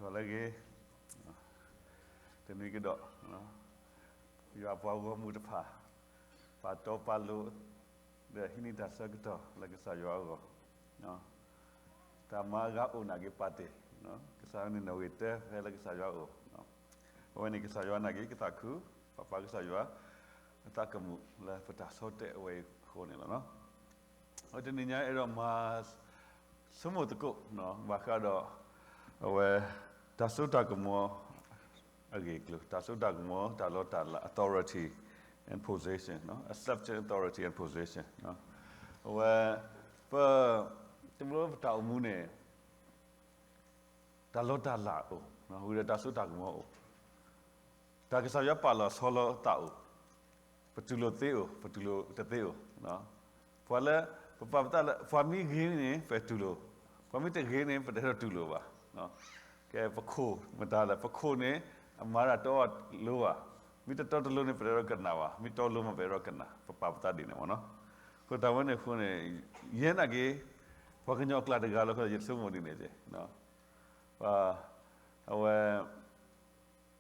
ဒီးလၢဂ့ၤ, တနွံကဒီး, ယွၤပှၤဂီၢ်မုၢ်တဖၣ် ပာ်တီပာ်လိၤ ဒီးဟံးန့ၢ်တၢ်ဆၢကတီၢ်လၢကစၢ်ယွၤအဂီၢ်, တၢ်မၤအဂၤအိၣ်နာ်က့ၤပာ်တ့ၢ်, ကစၢ်ယွၤန့ၣ်နီၣ်ဂံၢ်တၢဖဲလၢကစၢ်ယွၤအအိၣ်, အဝဲန့ၣ်ကစၢ်ယွၤနာ်က့ၤကသးခု, ပာ်ပာ်ကစၢ်ယွၤ အသးကမူၣ်လၢပတၢ်ဆီၣ်တဲာ်အဝဲအံၤအဃိန့ၣ်လီၤ. အဝဲတနံၤညါအဲၣ်ဒိးမၤ ဆိကမိၣ်သကိး ဘၣ်ဃးဒီး အဝဲ တၢ်စိတၢ်ကမီၤအဂ့ၢ်အကျိၤ, တၢ်စိတၢ်ကမီၤ တၢ်လီတၢ်လး authority and position, accepting authority and position. အဝဲ ပ တဘျီပတၢ်အိၣ်မူန့ၣ် တၢ်လီတၢ်လးအိၣ်, ဝံၤဒီးတၢ်စိတၢ်ကမီၤအိၣ်, တၢ်ကစၢ်ယွၤပာ်လီၤဆီလီၤသးအိၣ်, ပတူၢ်လိာ်သ့အိၣ်, ပတူၢ်လိာ်တသ့အိၣ်, ပှၤလၢ ပပာ်ပသးလၢ ပှၤမ့ၢ်ဂ့ၤန့ၣ် ပတူၢ်လိာ်, ပှၤမ့ၢ်တဂ့ၤန့ၣ် ပတအဲၣ်ဒိးတူၢ်လိာ်ဘၣ်. ကဲ ပခိၣ်မတၤလဲၣ်, ပခိၣ်န့ၣ် အမၤတၢ်တီအလိၤဘၣ်, မ့ၢ်တတီတလိၤန့ၣ် ပတအဲၣ်ဒိးကနၣ်ဘၣ်, မ့ၢ်တီလိၤမး ပအဲၣ်ဒိးကနၣ်, ပပာ်ပသးဒ်န့ၣ်မ့ၢ်နီၤ. အဃိတၢ်ဝဲန့ၣ်အဃိန့ၣ် ယဲနာ်က့ၤ ပှၤကညီအကျါတဂၤလီၤ ယဆိကမိၣ်ဒ်န့ၣ်က့ၤ အဝဲ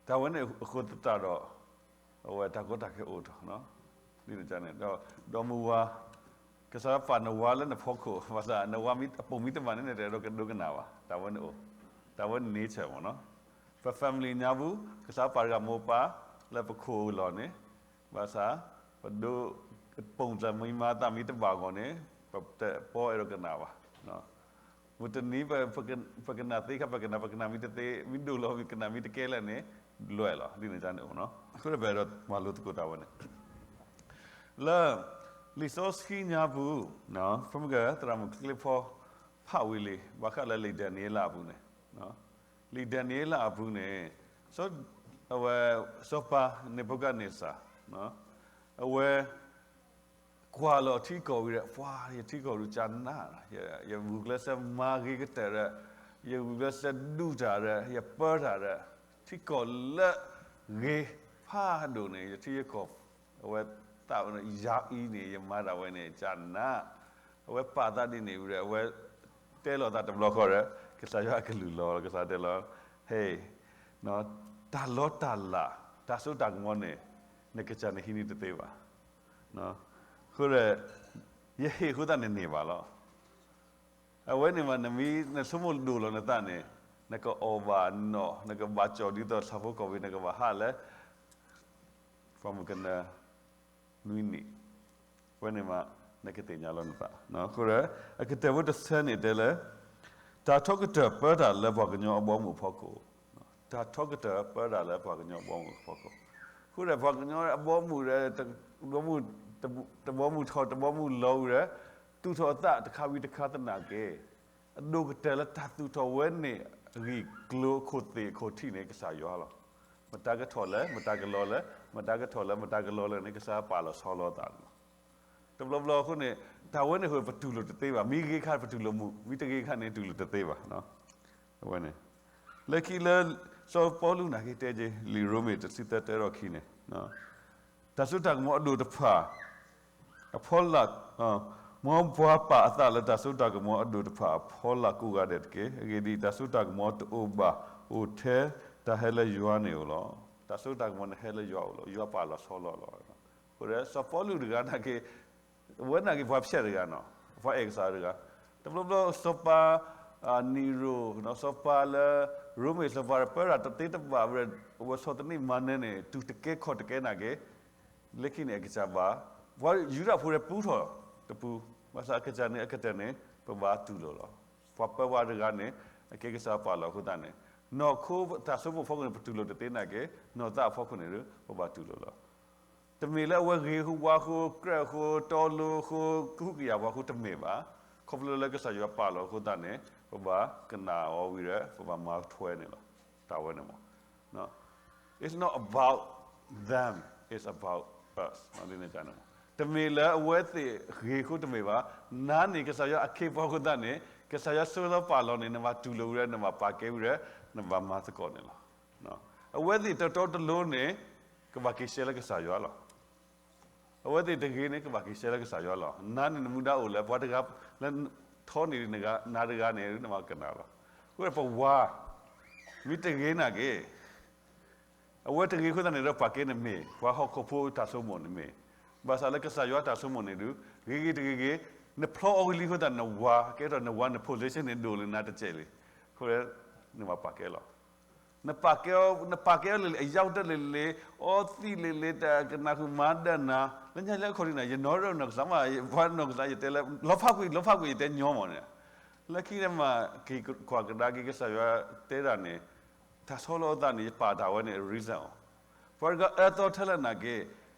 တၢ်ဝဲန့ၣ်အဃိသတးဒီး အဝဲတၢ်ကီတၢ်ခဲအိၣ်ထီၣ်, ဒ်န့ၣ်န့ၣ် ဒီး ဒီးမုၢ်ဝါ ကစၢ်ယွၤပာ်နဝၤလၢနဖီခိၣ်, ဘၣ်ဆၣ်နဝၤမ့ၢ်အပိာ်မ့ၢ်တဘၣ်န့ၣ် နတအဲၣ်ဒိးကဒိကနၣ်ဘၣ်, တၢ်ဝဲန့ၣ်အိၣ်, တၢ်ဝဲန့ၣ် nature မ့ၢ်နီၤ. ပ family ညါပူၤ ကစၢ်ပာ်တဂၤမိၢ်ပၢ် လၢပခိၣ်အလီၢ်န့ၣ်, ဘၣ်ဆၣ် ပဒိ ပိာ်မုၣ်တၢ်မံၤမၤသးမ့ၢ်တဘၣ်အဂီၢ်န့ၣ် ပတပီအဲၣ်ဒိးကနၣ်ဘၣ်. မုၢ်တနံၤ ပကနၣ်သ့ခါ ပကနၣ် ပကနၣ်မ့ၢ်တသ့ မ့ၢ်ဒိၣ်လီၤ ပကနၣ်မ့ၢ်တကဲလၢာ်န့ၣ် လွဲၢ်လီၤ ဒ်န့ၣ်န့ၣ်အိၣ်နီၤ. အဃိဒီးပအဲၣ်ဒိးမၤလိသကိးတၢ်ဝဲန့ၣ် လၢ လံာ်စီဆှံညါပူၤ ပမ့ၢ်က သရၣ်မုၣ်ချ့ဖီ ဖးဝံၤလံ ဘၣ်ဃးလၢလံာ်ဒၤနံးယ့လးအပူၤန့ၣ်, လံာ်ဒၤနံးယ့လးအပူၤန့ၣ် စီၤ အဝဲ စီၤပၤနၤဘူၤခၣ်နံစၢ် အဝဲ ကွၢ်လီၤထံကီၢ်ဝံၤဒီး ပှၤ ယထံကီၢ်ဒုးကနၣ်, ယဂုာ်ကျဲးစၢးမၤဂ့ၤကတၢၢ်ဒီး ယဂုာ်ကျဲးစၢးဒုးတၢ်ဒီး ယပၢတၢ်ဒီး ထံကီၢ်လၢဂ့ၤဖးဒိၣ်န့ၣ် ယထံယကီၢ် အဝဲသးဝဲ ယၤအံၤန့ၣ် ယမၤတၢ်ဝဲန့ၣ် ကနၣ်, အဝဲပာ်သးဒ်န့ၣ်ဝံၤဒီး အဝဲတဲလီၤသးတဘျီဃီဒီး ကစၢ်ယွၤအကလုၢ်လီၤ ကစၢ်တဲလီၤ, ဟဲ တၢ်လီတၢ်လး တၢ်စိတၢ်ကမီၤန့ၣ် နကစၢ်နဟံးန့ၢ်တသ့ဘၣ်. အဃိဒီး ယဟ့ၣ်အဃိသတးနန့ၢ်ဘၣ်လီၤ. အဝဲန့ၣ်မး နမ့ၢ်နဆိကမိၣ်ဒိၣ်လီၤနသးန့ၣ် နကအီၣ်ဘၣ်နီၣ် နကဘၣ်ကၠီၣ်ဒ်သိးဆၣ်ဖိကီၢ်ဖိ နကဘၣ်ဟးလၢ ပှၤမုၣ်ကနၢ နွံနံၣ်, အဝဲန့ၣ်မး နကသ့ၣ်ညါလီၤနသး. အဃိဒီး အကတၢၢ်ဖိတဆၢန့ၣ်တဲလၢ တၢ်ထီကတၢၢ်ပၢတၢ်လၢပှၤကညီအဘီအမုၢ်အဖီခိၣ်, တၢ်ထီကတၢၢ်ပၢတၢ်လၢပှၤကညီအဘီအမုၢ်အဖီခိၣ်, အဃိဒီးပှၤကညီအဘီအမုၢ်ဒီး တဘီမုၢ်ထီၣ်တဘီမုၢ်လီၤဝံၤဒီး သူၣ်ထီၣ်အသးတခါဝံၤတခါသနာ်က့ အဒိၣ်ကတၢၢ်လၢတၢ်သူၣ်ထီၣ်ဝဲန့ၣ် အဂ့ၢ်ကျိၤအခိၣ်သ့ၣ်အခိၣ်ထံးန့ၣ် ကစၢ်ယွၤလီၤ. မတၤကထီၣ်လဲၣ် မတၤကလီၤလဲၣ် မတၤကထီၣ်လဲၣ် မတၤကလီၤလဲၣ်န့ၣ် ကစၢ်ပာ်လီၤဆီလီၤသးန့ၣ်လီၤ. တဘျီဘျီအဃိန့ၣ် တၢ်ဝဲန့ၣ်အဃိ ပတူၢ်လိာ်တသ့ဘၣ်. မ့ၢ်ဂ့ၤခါပတူၢ်လိာ်မုာ်, မ့ၢ်တဂ့ၤခါန့ၣ် တူၢ်လိာ်တသ့ဘၣ်. အဝဲန့ၣ် လၢခံလၢ စီၤပီလူးနာ်က့ၤတဲက့ၤ လံာ်ရိမ့ၤတဆံသၢ တၢဒီးခံန့ၣ် တၢ်စိတၢ်ကမီၤအဒိၣ်တဖၣ် အဖီလာ်, မ်ပှၤပာ်အသးလၢတၢ်စိတၢ်ကမီၤအဒိၣ်တဖၣ်အဖီလာ်ကိးဂၤဒဲးတက့ၢ်. အဂ့ၢ်ဒ်အံၤ, တၢ်စိတၢ်ကမီၤတအိၣ်ဘၣ်အိၣ်ထဲတၢ်ဟဲလၢယွၤန့ၣ်ဧိၤလီၤ. တၢ်စိတၢ်ကမီၤန့ၣ်ဟဲလၢယွၤအိၣ်လီၤ. ယွၤပာ်လီၤဆီလီၤလီၤ. အဃိဒီး စီၤပီလူးတဂၤနာ်က့ၤ အဝဲနာ်က့ၤပှၤဖျဲးတဂၤနီၤ, ပှၤအဲၣ်ကစၢ်တဂၤ, တဘျီဘျီစီၤပၤ နံၤရိၤ, စီၤပၤလၢ ရိမ့ၤစီၤပၤ ပၢတၢ်တသ့တဘၣ်ဝဲ, အဝဲဆီၣ်သနံးမၤနၢၤန့ၣ် တူၢ်တကဲခီၣ်တကဲနာ်က့ၤ, လၢခံန့ၣ် အကစၢ်ဘၣ်, ပှၤယူဒၤဖိဒီးပူထီၣ်တပူ, ဘၣ်ဆၣ်အကစၢ်န့ၣ် အကတၢၢ်န့ၣ် ပဘၣ်တူၢ်လိာ်လီၤ. ပှၤပၢဝဲတဂၤန့ၣ် အကဲကစၢ်ပာ်လီၤအဃိသတးန့ၣ် နီၢ်ခိတၢ်ဆိကမိၣ်အဖီခိၣ်န့ၣ် ပတူၢ်လိာ်တသ့နာ်က့ၤ နီၢ်သးအဖီခိၣ်န့ၣ်ဒီး ပဘၣ်တူၢ်လိာ်လီၤ. တမ့ၢ်လၢအဝဲဂ့ၤအဃိ ဝါအဃိ ကြၢးအဃိ တီလိၤအဃိ ကဟုကယာ်ပှၤအဃိတမ့ၢ်ဘၣ်. ခီဖျိလၢကစၢ်ယွၤပာ်လီၤအဃိသတးန့ၣ် ပဘၣ်ကနၣ်အီၤဝံၤဒီး ပဘၣ်မၤထွဲန့ၣ်လီၤ. တၢ်ဝဲန့ၣ်မ့ၢ် It's not about them, it's about us. တမ့ၢ်လၢအဝဲသ့ၣ်ဂ့ၤအဃိတမ့ၢ်ဘၣ်. နၤန့ၣ် ကစၢ်ယွၤအခ့အပှၤအဃိသတးန့ၣ် ကစၢ်ယွၤဆိလၢပာ်လီၤန့ၣ် နဘၣ်တူၢ်လိာ်ဝံၤဒီး နဘၣ်ပာ်ကဲဝံၤဒီး နဘၣ်မၤသကိးန့ၣ်လီၤ. အဝဲသ့ၣ်တတီတလိၤန့ၣ် ကဘၣ်က့ၤရှဲလၢကစၢ်ယွၤလီၤ. အဝဲသ့ၣ်တဂ့ၤန့ၣ် ကဘၣ်က့ၤရှဲလၢကစၢ်ယွၤလီၤ. နၤန့ၣ်နမူဒါအိၣ်လၢ ပှၤတဂၤလၢထီန့ၢ်နၤတဂၤန့ၣ် နဘၣ်ကနၣ်လီၤ. အဃိဒီးပဝၤ မ့ၢ်တဂ့ၤနာ်က့ အဝဲတဂ့ၤအဃိသတးန့ၣ်ဒီး ပာ်ကဲနမ့ၢ် ပှၤဟီၣ်ခိၣ်ဖိတၢ်ဆိကမိၣ်န့ၣ်မ့ၢ်, ဘၣ်ဆၣ်လၢကစၢ်ယွၤတၢ်ဆိကမိၣ်န့ၣ်ဒုး ဂ့ၤဂ့ၤတဂ့ၤဂ့ၤ, နဖျီအီၤဝံၤလံအဃိသတး နဝၤကဲထီၣ် နဝၤန position န့ၣ်ဒိၣ်လၢနၤတစဲးလံ, အဃိ နဘၣ်ပာ်ကဲလီၤ. နပာ်ကဲအီၤ, နပာ်ကဲအီၤလၢလၢ အယၢ်တၢ်လၢလၢ အီသံးလၢလၢ တၢ်ကနၣ်ဃုာ်မၤဒၣ်နၤ, လၢညါလၢအခီၣ်ထံးန့ၣ် ယနီၣ်ရၢၣ်နီၢ်ကစၢ်မး ယပှၤနီၢ်ကစၢ် ယတဲလၢ လီၤဖးကွံာ် လီၤဖးကွံာ် ယတဲညီမးန့ၣ်, လၢခံန့ၣ်မး က့ၤကွၢ်ကဒါက့ၤ ကစၢ်ယွၤတဲဒၣ်န့ၣ် တၢ်ဆီလီၤအသးန့ၣ် ယပာ်တၢ်ဝဲန့ၣ် reason အီၤ, ပှၤတဂၤအၢသီထဲလၢနာ်က့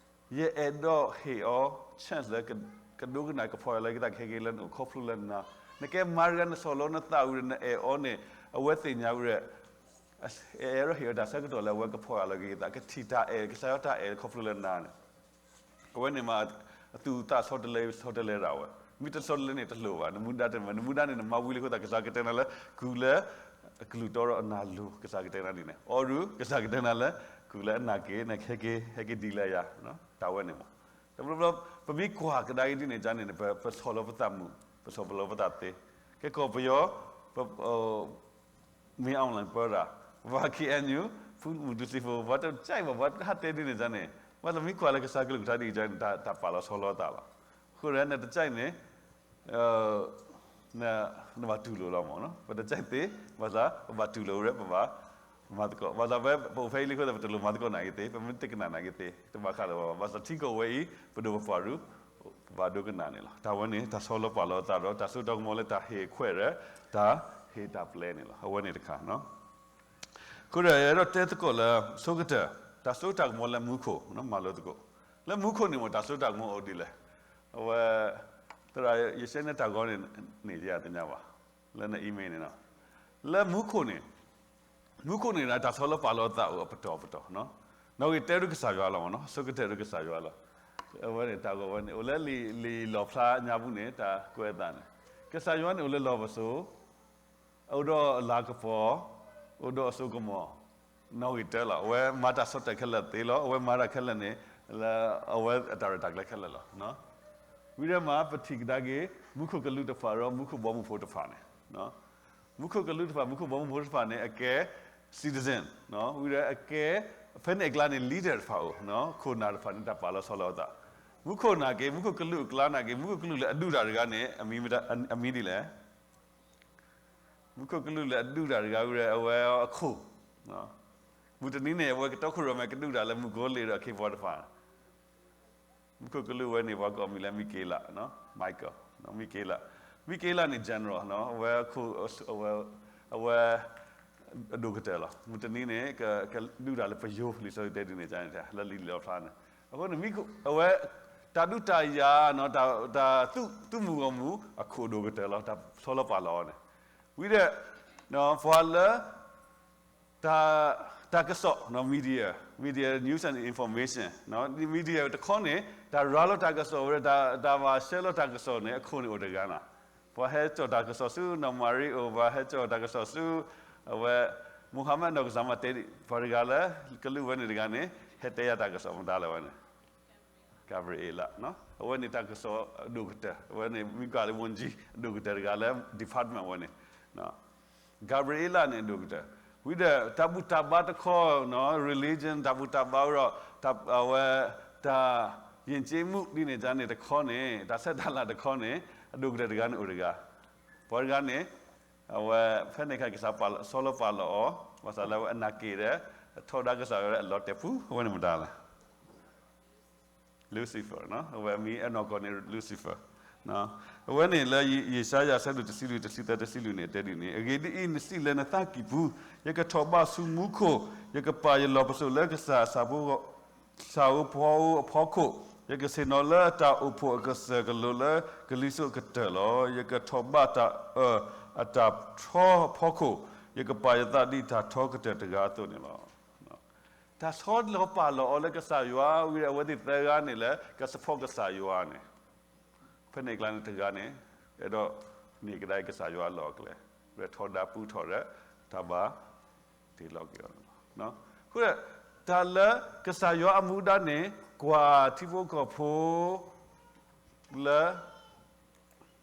ယအဲၣ်ဒိးဟ့ၣ်အီၤ chance လၢ ကဒိကနၣ်ကဖီၣ်အလီၤက့ၤသးခဲက့ၤလၢနအိၣ်ခီဖျိလၢနၤ, နကဲမၤတဂၤနဆီၣ်လီၤနသးဝံၤဒီး နအဲၣ်အီၤန့ၣ် အဝဲသ့ၣ်ညါဝံၤဒီး အဲၣ်ဒိးဟ့ၣ်အီၤတၢ်ဆၢကတီၢ်လၢအဝဲကဖီၣ်အလီၤက့ၤသး ကထံၣ်တၢ်အဲၣ် ကစၢ်ယွၤတၢ်အဲၣ်ခီဖျိလၢနၤန့ၣ် အဝဲန့ၣ်မး အသူၣ်အသးဆီတလဲ ဆီတလဲဒၣ်ဝဲ, မ့ၢ်တဆီတလဲန့ၣ်တလိၣ်ဘၣ်, နမူဒါတမ့ၢ် နမူဒါန့ၣ် နမၤဝံၤလံအဃိသတး ကစၢ်ကတဲနၤလၢ ကုၢ်လၢ အကလုၢ်တီဒီးအနၢ်လိၤ ကစၢ်ကတဲနၤဒ်န့ၣ်, အီၤဒုး ကစၢ်ကတဲနၤလၢ ကုၢ်လၢအနၢ်က့ၤ နဟဲက့ၤ ဟဲက့ၤဒ်လဲၣ်ယၤ, တၢ်ဝဲန့ၣ်မး, တဘျီဘျီ ပမ့ၢ်ကွၢ်ကဒါက့ၤဒ်န့ၣ် ကန့ၣ် ပဆီၣ်လီၤပသးမုာ် ပဆီၣ်လီၤပသးသ့, ကဲကီၢ်ပယီၤ ပ မ့ၢ် online ပၢတၢ်, ပှၤ K N U ဖုမူတူစံဖိ ပှၤတကဲဘၣ် ပှၤဟးတဲဒ်န့ၣ်န့ၣ်, ဘၣ်သးမ့ၢ်ကွၢ်လၢကစၢ်ကလုၢ်ကထါဒ်အံၤန့ၣ် တၢ်ပာ်လီၤဆီလီၤသးလီၤ. အဃိဒီး နတကဲန့ၣ် နဘၣ်တူၢ်လိာ်လီၤမး, ပတကဲသ့, ဘၣ်သး ပဘၣ်တူၢ်လိာ်ဝဲ ပဘၣ်မၤသကိး, ဘၣ်သးဝဲ ပအိၣ်ဖဲအံၤလံအဃိသတး ပတလိၣ်မၤသကိးနာ်က့ၤသ့, ပမ့ၢ်တကနၣ်နာ်က့ၤသ့, တဘၣ်ဃးလၢၤဘၣ်, ဘၣ်သးထံကီၢ်ဝဲအံၤ ပဒိၣ်ပပှၢ်ဒုး ပဘၣ်ဒိကနၣ်န့ၣ်လီၤ. တၢ်ဝဲန့ၣ် တၢ်ဆီလီၤပာ်လီၤအသးဒီး တၢ်စိတၢ်ကမီၤလၢတၢ်ဟ့ၣ်ခွဲးဒီး တၢ်ဟ့ၣ်တၢ်ပျဲန့ၣ်လီၤ. အဝဲန့ၣ်တခါ အဃိဒီး အဲၣ်ဒိးတဲသကိးလၢ ဆိကတၢၢ် တၢ်စိတၢ်ကမီၤလၢမူခိၣ် မၤလိသကိး, လၢမူခိၣ်န့ၣ်မ့ၢ် တၢ်စိတၢ်ကမီၤအိၣ်ဒ်လဲၣ်. အဝဲ သရၣ် ယရှဲန့ၢ်တၢ်ဂီၤန့ၣ် န့ၣ်ယသ့ၣ်ညါဘၣ်, လၢန email န့ၣ်, လၢမူခိၣ်န့ၣ် မူခိၣ်န့ၣ် တၢ်ဆီလီၤပာ်လီၤအသးအိၣ်အပတီၢ်ပတီၢ်, နီၣ်ဂံၢ်တၢဒုးကစၢ်ယွၤလီၤမး, ဆိကတၢၢ်ဒုးကစၢ်ယွၤလီၤ. အဝဲန့ၣ် တၢ်ဂီၤဝဲန့ၣ် အိၣ်လၢလံာ်လီၣ်ဖျါညါပူၤန့ၣ် တၢ်ကွဲးအသးန့ၣ်, ကစၢ်ယွၤန့ၣ် အိၣ်လၢလီၢ်ပစိာ် အိၣ်ဒီးအလၤကပီၤ, အိၣ်ဒီးအစိကမီၤ, နီၣ်ဂံၢ်တၢလီၤ. အဝဲမၤတၢ်ဆီၣ်တၢၣ်ခဲလၢာ်သ့လီၤ. အဝဲမၤတၢ်ခဲလၢာ်န့ၣ် လၢအဝဲအတၢ်ရဲၣ်တၢ်ကျဲၤခဲလၢာ်လီၤ. ဝံၤဒီးမး ပထံၣ်ကဒါက့ၤ မူခိၣ်ကလူးတဖၣ်ဒီး မူခိၣ်ဘီမုၢ်ဖိတဖၣ်န့ၣ်, မူခိၣ်ကလူးတဖၣ် မူခိၣ်ဘီမုၢ်ဖိတဖၣ်န့ၣ် အကဲ citizen, ဝံၤဒီးအကဲ ဖဲန့ၣ်အကျါန့ၣ် leader တဖၣ်အိၣ်, ခိၣ်နၢ်တဖၣ်န့ၣ် တၢ်ပာ်လီၤဆီလီၤအသး, မူခိၣ်နာ်က့ မူခိၣ်ကလူးအကျါနာ်က့ မူခိၣ်ကလူးလၢအဒူၣ်တၢ်တဂၤန့ၣ် အမံၤဒ်လဲၣ်. မူခိၣ်ကလူးလၢအဒူၣ်တၢ်တဂၤဝံၤဒီး အဝဲအခိၣ်, မုၢ်တနံၤန့ၣ် အဝဲကတီခိၣ်ရိၣ်မဲ ကဒူၣ်တၢ်လၢမုၣ်ကီၤလံၢ်ဒီးအခ့အပှၤတဖၣ်, မူခိၣ်ကလူးဝဲန့ၣ် ပှၤကိးအမံၤလၢမံက့လး, Michael, မံက့လး, မံက့လးန့ၣ် general, အဝဲ အဝဲ အဒိၣ်ကတၢၢ်လီၤ. မုၢ်တနံၤန့ၣ် ကဒူၣ်တၢ်လၢပယိၤ လံာ်စီဆှံတဲဒ်န့ၣ်န့ၣ် လၢလံာ်လီၣ်ဖျါန့ၣ်, အဃိန့ၣ် အဝဲ တၢ်ဒုးတၢ်ယၤ တၢ်သူၣ်မုၢ်ဂီၢ်မုၢ် အခိၣ်ဒိၣ်ကတၢၢ်လီၤ. တၢ်ဆီလီၤပာ်လီၤအီၤန့ၣ်, ဝံၤဒီး ပှၤလၢ တၢ်ကစီၣ် media, media news and information, media တခီန့ၣ် တၢ်ရၤလီၤတၢ်ကစီၣ်ဝဲ တၢ်ဘၣ်ရှဲလီၤတၢ်ကစီၣ်န့ၣ် အခိၣ်န့ၣ်အိၣ်တဂၤလီၤ. ပှၤဟဲကၠီၣ်တၢ်ကစီၣ်ဆူ နီၢ်မၤရံအိၣ်, ပှၤဟဲကၠီၣ်တၢ်ကစီၣ်ဆူ အဝဲ Muhammad နီၢ်ကစၢ်မၤတဲဒ် ပှၤတဂၤလၢ ကလူးဝဲန့ၣ်တဂၤန့ၣ် ဟဲတဲယၤတၢ်ကစီၣ်မတၤလဲၣ်ဝဲန့ၣ် Gabriela, အဝဲန့ၣ်တၢ်ကစီၣ်အဒိၣ်ကတၢၢ်, အဝဲန့ၣ် မ့ၢ်ကွၢ်လၢ ဝန်ကြီး အဒိၣ်ကတၢၢ်တဂၤလၢ department ဝဲန့ၣ်, Gabriela န့ၣ်အဒိၣ်ကတၢၢ်, ဝံၤဒီးတၢ်ဘူၣ်တၢ်ဘါတခီ religion တၢ်ဘူၣ်တၢ်ဘါဝဲဒီး အဝဲ တၢ်ယဉ်ကျေးမှု ဒ်န့ၣ်န့ၣ်တခီန့ၣ် တၢ်ဆဲးတၢ်လၤတခီန့ၣ် အဒိၣ်ကတၢၢ်တဂၤန့ၣ်အိၣ်တဂၤ, ပှၤတဂၤန့ၣ် အဝဲ ဖဲန့ၣ်အခါ ကစၢ်ဆီလီၤပာ်လီၤအီၤ, ဘၣ်ဆၣ်လၢအဝဲအနၢ်က့ၤဒီး ထီဒါကစၢ်ယွၤလၢအလီၤတဲာ်ပူၤ အဝဲန့ၣ်မတၤလဲၣ် Lucifer, အဝဲမံၤအနီၢ်ကီၢ်န့ၣ် Lucifer, အဝဲန့ၣ်လၢယၡါယၤ ဆၢဒိၣ်တဆံလွံၢ် တဆံသၢ တဆံလွံၢ်န့ၣ် တဲဒ်န့ၣ်, အဂ့ၢ်ဒ်အံၤ, နစံးလၢနသးကံၢ်ပူၤ, ယကထီၣ်ဘးဆူမူခိၣ်, ယကပာ်ယလီၢ်ပစိာ်လၢကစၢ် ဆၣ်ဖိကီၢ်ဖိအဖီခိၣ်, ယကဆ့ၣ်နီၤလၢတၢ်အိၣ်ဖှိၣ်အကစၢၢ်ကလိၤလၢကလံၤစိးကတၢၢ်လီၤ. ယကထီၣ်ဘးတၢ်အၢၣ်အတၢ်ထီအဖီခိၣ်, ယကပာ်ယသးဒ်တၢ်ထီကတၢၢ်တဂၤအသိးန့ၣ်လီၤ. တၢ်ဆီလီၤပာ်လီၤအီၤလၢကစၢ်ယွၤ ဝံၤဒီးအဝဲသ့ၣ်သၢဂၤန့ၣ်လၢ က support ကစၢ်ယွၤန့ၣ်, ဖဲန့ၣ်အကျါန့ၣ်တဂၤန့ၣ် အဲၣ်ဒိးန့ၢ်ကဒါက့ၤကစၢ်ယွၤအလီၢ်အကျဲ, ဝံၤဒီးထီဒါပူထီၣ်ဒီး တၢ်ဘၣ်တ့ၢ်လီၤက့ၤအီၤန့ၣ်လီၤ. အဃိ တၢ်လၢကစၢ်ယွၤအမူဒါန့ၣ် ကွၢ်ထံဖိကီၢ်ဖိ လၢ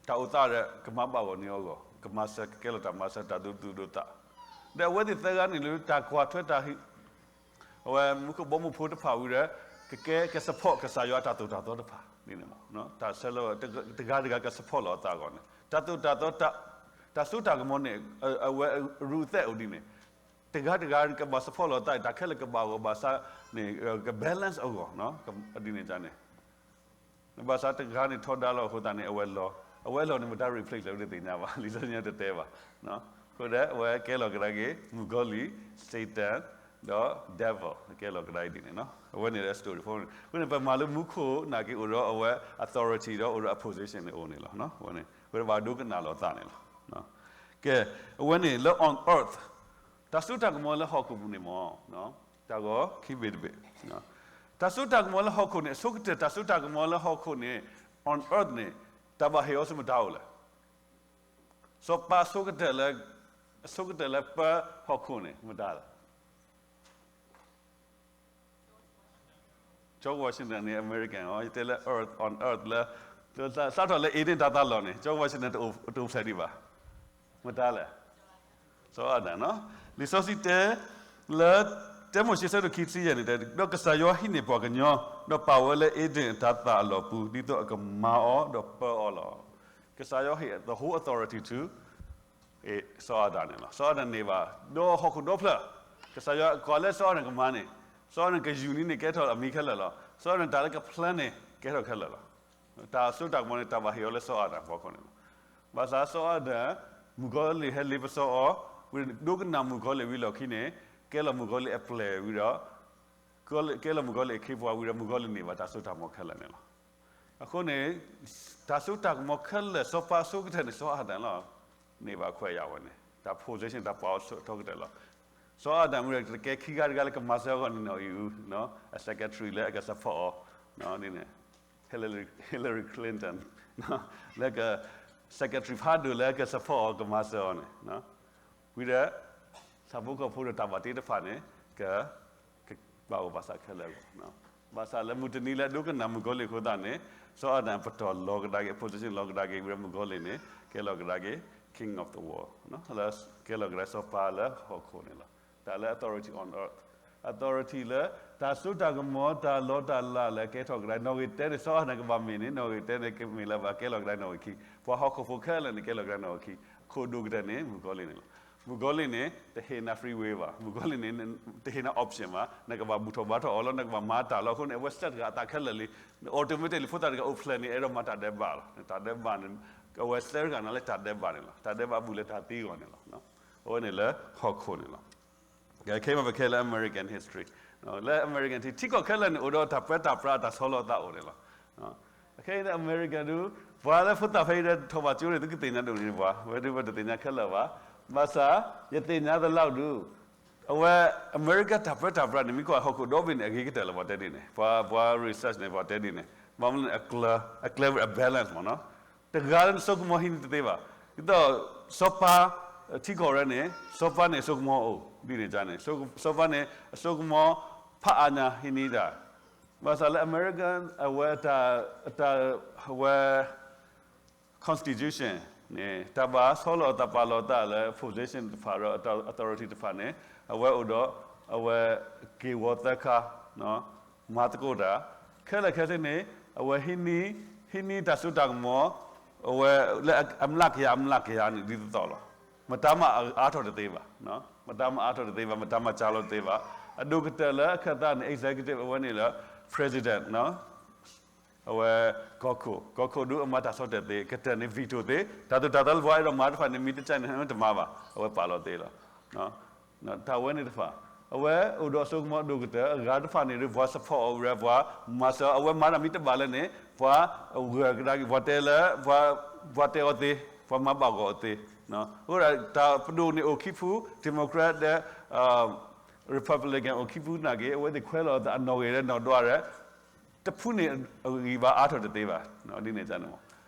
တၢ်အိၣ်သးဒီး ကမၤဘၣ်ဂီၢ်န့ၢ်အဂီၢ်, ကမၤစၢၤ ကကဲလီၤတၢ်မၤစၢၤ တၢ်ဒိသူၣ်ဒိသး, ဒီးအဝဲသ့ၣ်သၢဂၤန့ၣ်လၢတၢ်ကွၢ်ထွဲတၢ်ဟ့ၣ် အဝဲမူခိၣ်ဘီမုၢ်ဖိတဖၣ်ဝံၤဒီး ကကဲက support ကစၢ်ယွၤအတၢ်သိၣ်တၢ်သီတဖၣ်န့ၣ်မး, တၢ်ဆၢလၢ တဂၤတဂၤက support လီၤအသးအဂီၢ်န့ၣ် တၢ်သိၣ်တၢ်သီ တၢ်စိတၢ်ကမီၤန့ၣ် အဝဲအရူၣ်အသဲအိၣ်ဒ်န့ၣ် တဂၤတဂၤကဘၣ် support လီၤသး တၢ်ခဲလၢာ်ကဘၣ်ဂီၢ်ဘၣ်ဆၣ်န့ၣ် က balance အဂီၢ် ဒ်န့ၣ်န့ၣ် ဘၣ်ဆၣ်တဂၤန့ၣ်ထီဒါလီၤအဃိသတးန့ၣ် အဝဲလီၤ, အဝဲလီၤန့ၣ် မတၤ replace လဲၣ် တသ့ၣ်ညါဘၣ်, လံာ်စီဆှံညါတတဲဘၣ်. အဃိဒီးအဝဲကဲလီၤကဒါက့ၤ မုၣ်ကီၤလံၢ် Satan ဒီး devil ကဲလီၤကဒါက့ၤဒ်န့ၣ်, အဝဲန့ၣ်လၢ story ဖိန့ၣ် အဃိန့ၣ် ပမၤလၢမူခိၣ်နာ်က့အိၣ်ဒီးအဝဲ authority ဒီးအိၣ်ဒီးအ position န့ၣ်အိၣ်န့ၣ်လီၤ. အဃိန့ၣ် ပဘၣ်ဒိကနၣ်လီၤသးန့ၣ်လီၤ. ကဲ, အဝဲန့ၣ်လၢ on earth တၢ်စိတၢ်ကမီၤလၢဟီၣ်ခိၣ်ပူၤန့ၣ်မး, တၢ်ဂီၤခံဘ့ၣ်တဘ့ၣ်, တၢ်စိတၢ်ကမီၤလၢဟီၣ်ခိၣ်န့ၣ် အဆိကတၢၢ်တၢ်စိတၢ်ကမီၤလၢဟီၣ်ခိၣ်န့ၣ် on earth န့ၣ် တၢ်ဘၣ်ဟ့ၣ်အီၤဆူမတၤအိၣ်လဲၣ်. စီၤပၤအဆိကတၢၢ်လၢ, အဆိကတၢၢ်လၢပၢဟီၣ်ခိၣ်န့ၣ် မတၤလဲၣ်. George Washington န့ၣ် American အီၤ ယတဲလၢ earth, on earth လၢ, စးထီၣ်လၢ Eden တၢ်သးလီၢ်န့ၣ် George Washington တအိၣ်ဖျဲၣ်ဒံးဘၣ်. မတၤလဲၣ်. စီၤအၤဒၣ်န့ၣ်. လံာ်စီဆှံတဲ လၢ တၢမိၤၡ့ ဆၢဒိၣ်ခံဆံယဲၢ်န့ၣ်တဲ ဒီးကစၢ်ယွၤဟံးန့ၢ်ပှၤကညီ, ဒီးပာ်ဝဲလၢ Eden တၢ်သးအလီၢ်ပူၤ ဒ်သိးအကမၤအီၤဒီးပၢအီၤလီၤ. ကစၢ်ယွၤဟ့ၣ် the whole authority to စီၤအၤဒၣ်န့ၣ်လီၤ. စီၤအၤဒၣ်န့ၢ်ဘၣ် ဒီးဟီၣ်ခိၣ်ဒီဖျၢၣ်, ကစၢ်ယွၤကွၢ်လၢစီၤအၤဒၣ်ကမၤန့ၣ်, စီၤအၤဒၣ်ကယူၢ်န့ၢ်န့ၣ် ကဲထီၣ်အမံၤခဲလၢာ်လီၤ. စီၤအၤဒၣ်တၢ်လၢက plan န့ၣ် ကဲထီၣ်ခဲလၢာ်လီၤ. တၢ်စိတၢ်ကမီၤန့ၣ် တၢ်ဘၣ်ဟ့ၣ်အီၤလၢစီၤအၤဒၣ်အဖီခိၣ်န့ၣ်လီၤ. ဘၣ်ဆၣ်စီၤအၤဒၣ် မုၣ်ကီၤလံၢ်ဟဲလ့ပစီအီၤ, ဝံၤဒိကနၣ်မုၣ်ကီၤလံၢ်ဝံၤလီၢ်ခံန့ၣ် ကဲလီၤမုၣ်ကီၤလံၢ်အပျဲၢ်ဝံၤဒီး ကဲလီၤမုၣ်ကီၤလံၢ်အခ့အပှၤဝံၤဒီး မုၣ်ကီၤလံၢ်န့ၢ်ဘၣ်တၢ်စိတၢ်ကမီၤခဲလၢာ်န့ၣ်လီၤ. အဃိန့ၣ် တၢ်စိတၢ်ကမီၤခဲလၢာ် စီၤပၤအဆိကတၢၢ်န့ၣ် စီၤအၤဒၣ်လီၤ. န့ၢ်ဘၣ်ခွဲးယာ်ဝဲန့ၣ် တၢ် position တၢ်ပာ်အီၤအဆိကတၢၢ်လီၤ. စီၤအၤဒၣ်မ့ၢ်ဒီး တကဲခံဂၤတဂၤလၢကမၤစၢၤအဂီၢ်န့ၣ် နီၣ်အံၤအူ, အ secretary လၢအက support အီၤ, ဒ်န့ၣ် Hillary, Hillary Clinton လၢက secretary ဖးဒိၣ်လၢအက support အီၤ ကမၤစၢၤအီၤန့ၣ် ဝံၤဒီး ဆၣ်ဖိကီၢ်ဖိဒီးတၢ်ဘၣ်တ့တဖၣ်န့ၣ် က ကဘၣ်ဂီၢ်ဘၣ်ဆၣ်ခဲလၢာ်လီၤ. ဘၣ်ဆၣ်လၢမုၢ်တနံၤလၢအဒိကနၣ်မုၣ်ကီၤလံၢ်အဃိသတးန့ၣ် စီၤအၤဒၣ်ပတီၢ်လီၤကဒါက့ၤ position လီၤကဒါက့ၤ ဝံၤဒီးမုၣ်ကီၤလံၢ်န့ၣ် ကဲလီၤကဒါက့ၤ king of the world လၢကဲလီၤကဒါစီၤပၤလၢဟီၣ်ခိၣ်န့ၣ်လီၤ. တၢ်လၢ authority on earth, authority လၢ တၢ်စိတၢ်ကမီၤ တၢ်လီတၢ်လးလၢကဲထီၣ်ကဒါ နီၣ်ဂံၢ်တၢန့ၣ် စီၤအၤဒၣ်ကဘၣ်မ့ၢ်န့ၣ် နီၣ်ဂံၢ်တၢန့ၣ် ကမ့ၢ်လၢၤဘၣ် ကဲလီၤကဒါနီၣ်ဂံၢ်ခံ, ပှၤဟီၣ်ခိၣ်ဖိခဲလၢာ်န့ၣ် ကဲလီၤကဒါနီၣ်ဂံၢ်ခံ, အခိၣ်ဒိၣ်ကတၢၢ်န့ၣ် မုၣ်ကီၤလံၢ်န့ၣ်လီၤ. မုၣ်ကီၤလံၢ်န့ၣ် တဟ့ၣ်နၤ free will ဘၣ်, မုၣ်ကီၤလံၢ်န့ၣ် တဟ့ၣ်နၤ option ဘၣ်, နကဘၣ်ဘူၣ်ထီၣ်ဘါထီၣ်အီၤလီၤ, နကဘၣ်မၤတၢ်လီၤ. အဃိန့ၣ် အဝဲစဲးတဂၤအသးခဲလၢာ်လံ, automatically ဖိသၣ်တဂၤအိၣ်ဖျဲၣ်န့ၣ် အဲၣ်ဒိးမၤတၢ်ဒဲးဘးလီၤ. တၢ်ဒဲးဘးန့ၣ် အဝဲစဲးတဂၤန့ၣ်လၢတၢ်ဒဲးဘးန့ၣ်လီၤ. တၢ်ဒဲးဘးဘူးလၢတၢ်သံအဂီၢ်န့ၣ်လီၤ. အဝဲန့ၣ်လၢဟီၣ်ခိၣ်န့ၣ်လီၤ. ခဲအံၤပကဲလၢ American history လၢ American ထံ ထံကီၢ်ခဲလၢာ်န့ၣ် အိၣ်ဒီးတၢ်ပၢတၢ်ပြးတၢ်ဆီလီၤသးအိၣ်န့ၣ်လီၤ. ခဲအံၤန့ၣ် American ဒုး ပှၤလၢဖိသၣ်ဖဲအံၤဒီး ထီၣ်ဘၣ်ကၠိန့ၣ် သုကသ့ၣ်ညါဒိၣ်န့ၣ်ပှၤ ဝဲဒုးဝဲတသ့ၣ်ညါခဲလၢာ်ဘၣ်. ဘၣ်ဆၣ် ယသ့ၣ်ညါသလောက်ဒုး အဝဲ America တၢ်ပၢတၢ်ပြးန့ၣ် မ့ၢ်ကွၢ်ဟီၣ်ခိၣ်ဒီဘ့ၣ်န့ၣ် အဂ့ၤကတၢၢ်လၢၤ ပှၤတဲဒ်န့ၣ်, ပှၤ ပှၤ research န့ၣ် ပှၤတဲဒ်န့ၣ်, ဘၣ်မနုၤလဲၣ် အကျဲ အကျဲဝဲအ balance မ့ၢ်နီၤ. တဂၤလၢနစိကမီၤဟံးန့ၢ်တသ့ဘၣ်. ဒ်သိး စီၤပၤ ထံကီၢ်ရဲန့ၣ် စီၤပၤန့ၣ် အစိကမီၤအိၣ် ဒ်န့ၣ်န့ၣ်, စီၤပၤန့ၣ် အစိကမီၤ ဖးအါညါဟံးန့ၢ်တၢ်. ဘၣ်ဆၣ်လၢ America အဝဲတၢ် တၢ် အဝဲ constitution န့ၣ် တၢ်ဘၣ်ဆီလီၤသးပာ်လီၤသးလၢ position တဖၣ်ဒီး authority တဖၣ်န့ၣ် အဝဲအိၣ်ဒီး အဝဲ က့ၢ်ဂီၤသၢခါ မၤသကိးတၢ် ခဲလၢာ်ခဲဆ့န့ၣ် အဝဲ ဟံးန့ၢ်တၢ်စိတၢ်ကမီၤ အဝဲလၢအမျးကယၤ အမျးကယၤန့ၣ် ဒ်သိးသိးလီၤ. မတၤမးအါထီၣ်တသ့ဘၣ်, မတၤမးအါထီၣ်တသ့ဘၣ်, မတၤမးကၢ်လီၤတသ့ဘၣ်. အဒိၣ်ကတၢၢ်လၢအခၢၣ်သးန့ၣ် executive အဝဲန့ၣ်လၢ president အဝဲ ကီၢ်ခိၣ်, ကီၢ်ခိၣ်ဒုးအမၤတၢ်ဆီၣ်တဲာ်သ့, ကတၢၢ်န့ၣ် veto သ့, တၢ်သိၣ်တၢ်သီလၢပှၤအဲၣ်ဒိးမၤတဖၣ်န့ၣ် မ့ၢ်တကဲန့ၣ် တမၤဘၣ်, အဝဲပာ်လီၤသ့လီၤ. တၢ်ဝဲန့ၣ်တဖၣ် အဝဲအိၣ်ဒီးအစိကမီၤဒိၣ်ကတၢၢ်, အဂၤတဖၣ်န့ၣ်ဒုး ပှၤ support အီၤဝဲ ပှၤမၤစၢၤအီၤ, အဝဲမၤတၢ်မ့ၢ်တဘၣ်လဲၣ်န့ၣ် ပှၤဂၢၢ်ကဒါက့ၤ ပှၤတဲလၢ ပှၤတဲအီၤသ့, ပှၤမၤဘၣ်ဂီၢ်အီၤသ့. အဃိဒီး တၢ်ပဒိၣ်န့ၣ်အိၣ်ခံဖု, Democrat ဒီး Republican အိၣ်ခံဖုနာ်က့ အဝဲသ့ၣ်ခွဲးလီၤအသးအနီၣ်ဂံၢ်ဒီးနီၣ်ဒွးဒီး တဖုန့ၣ်အဂံၢ်ဘါအါထီၣ်တသ့ဘၣ်, ဒ်န့ၣ်န့ၣ်.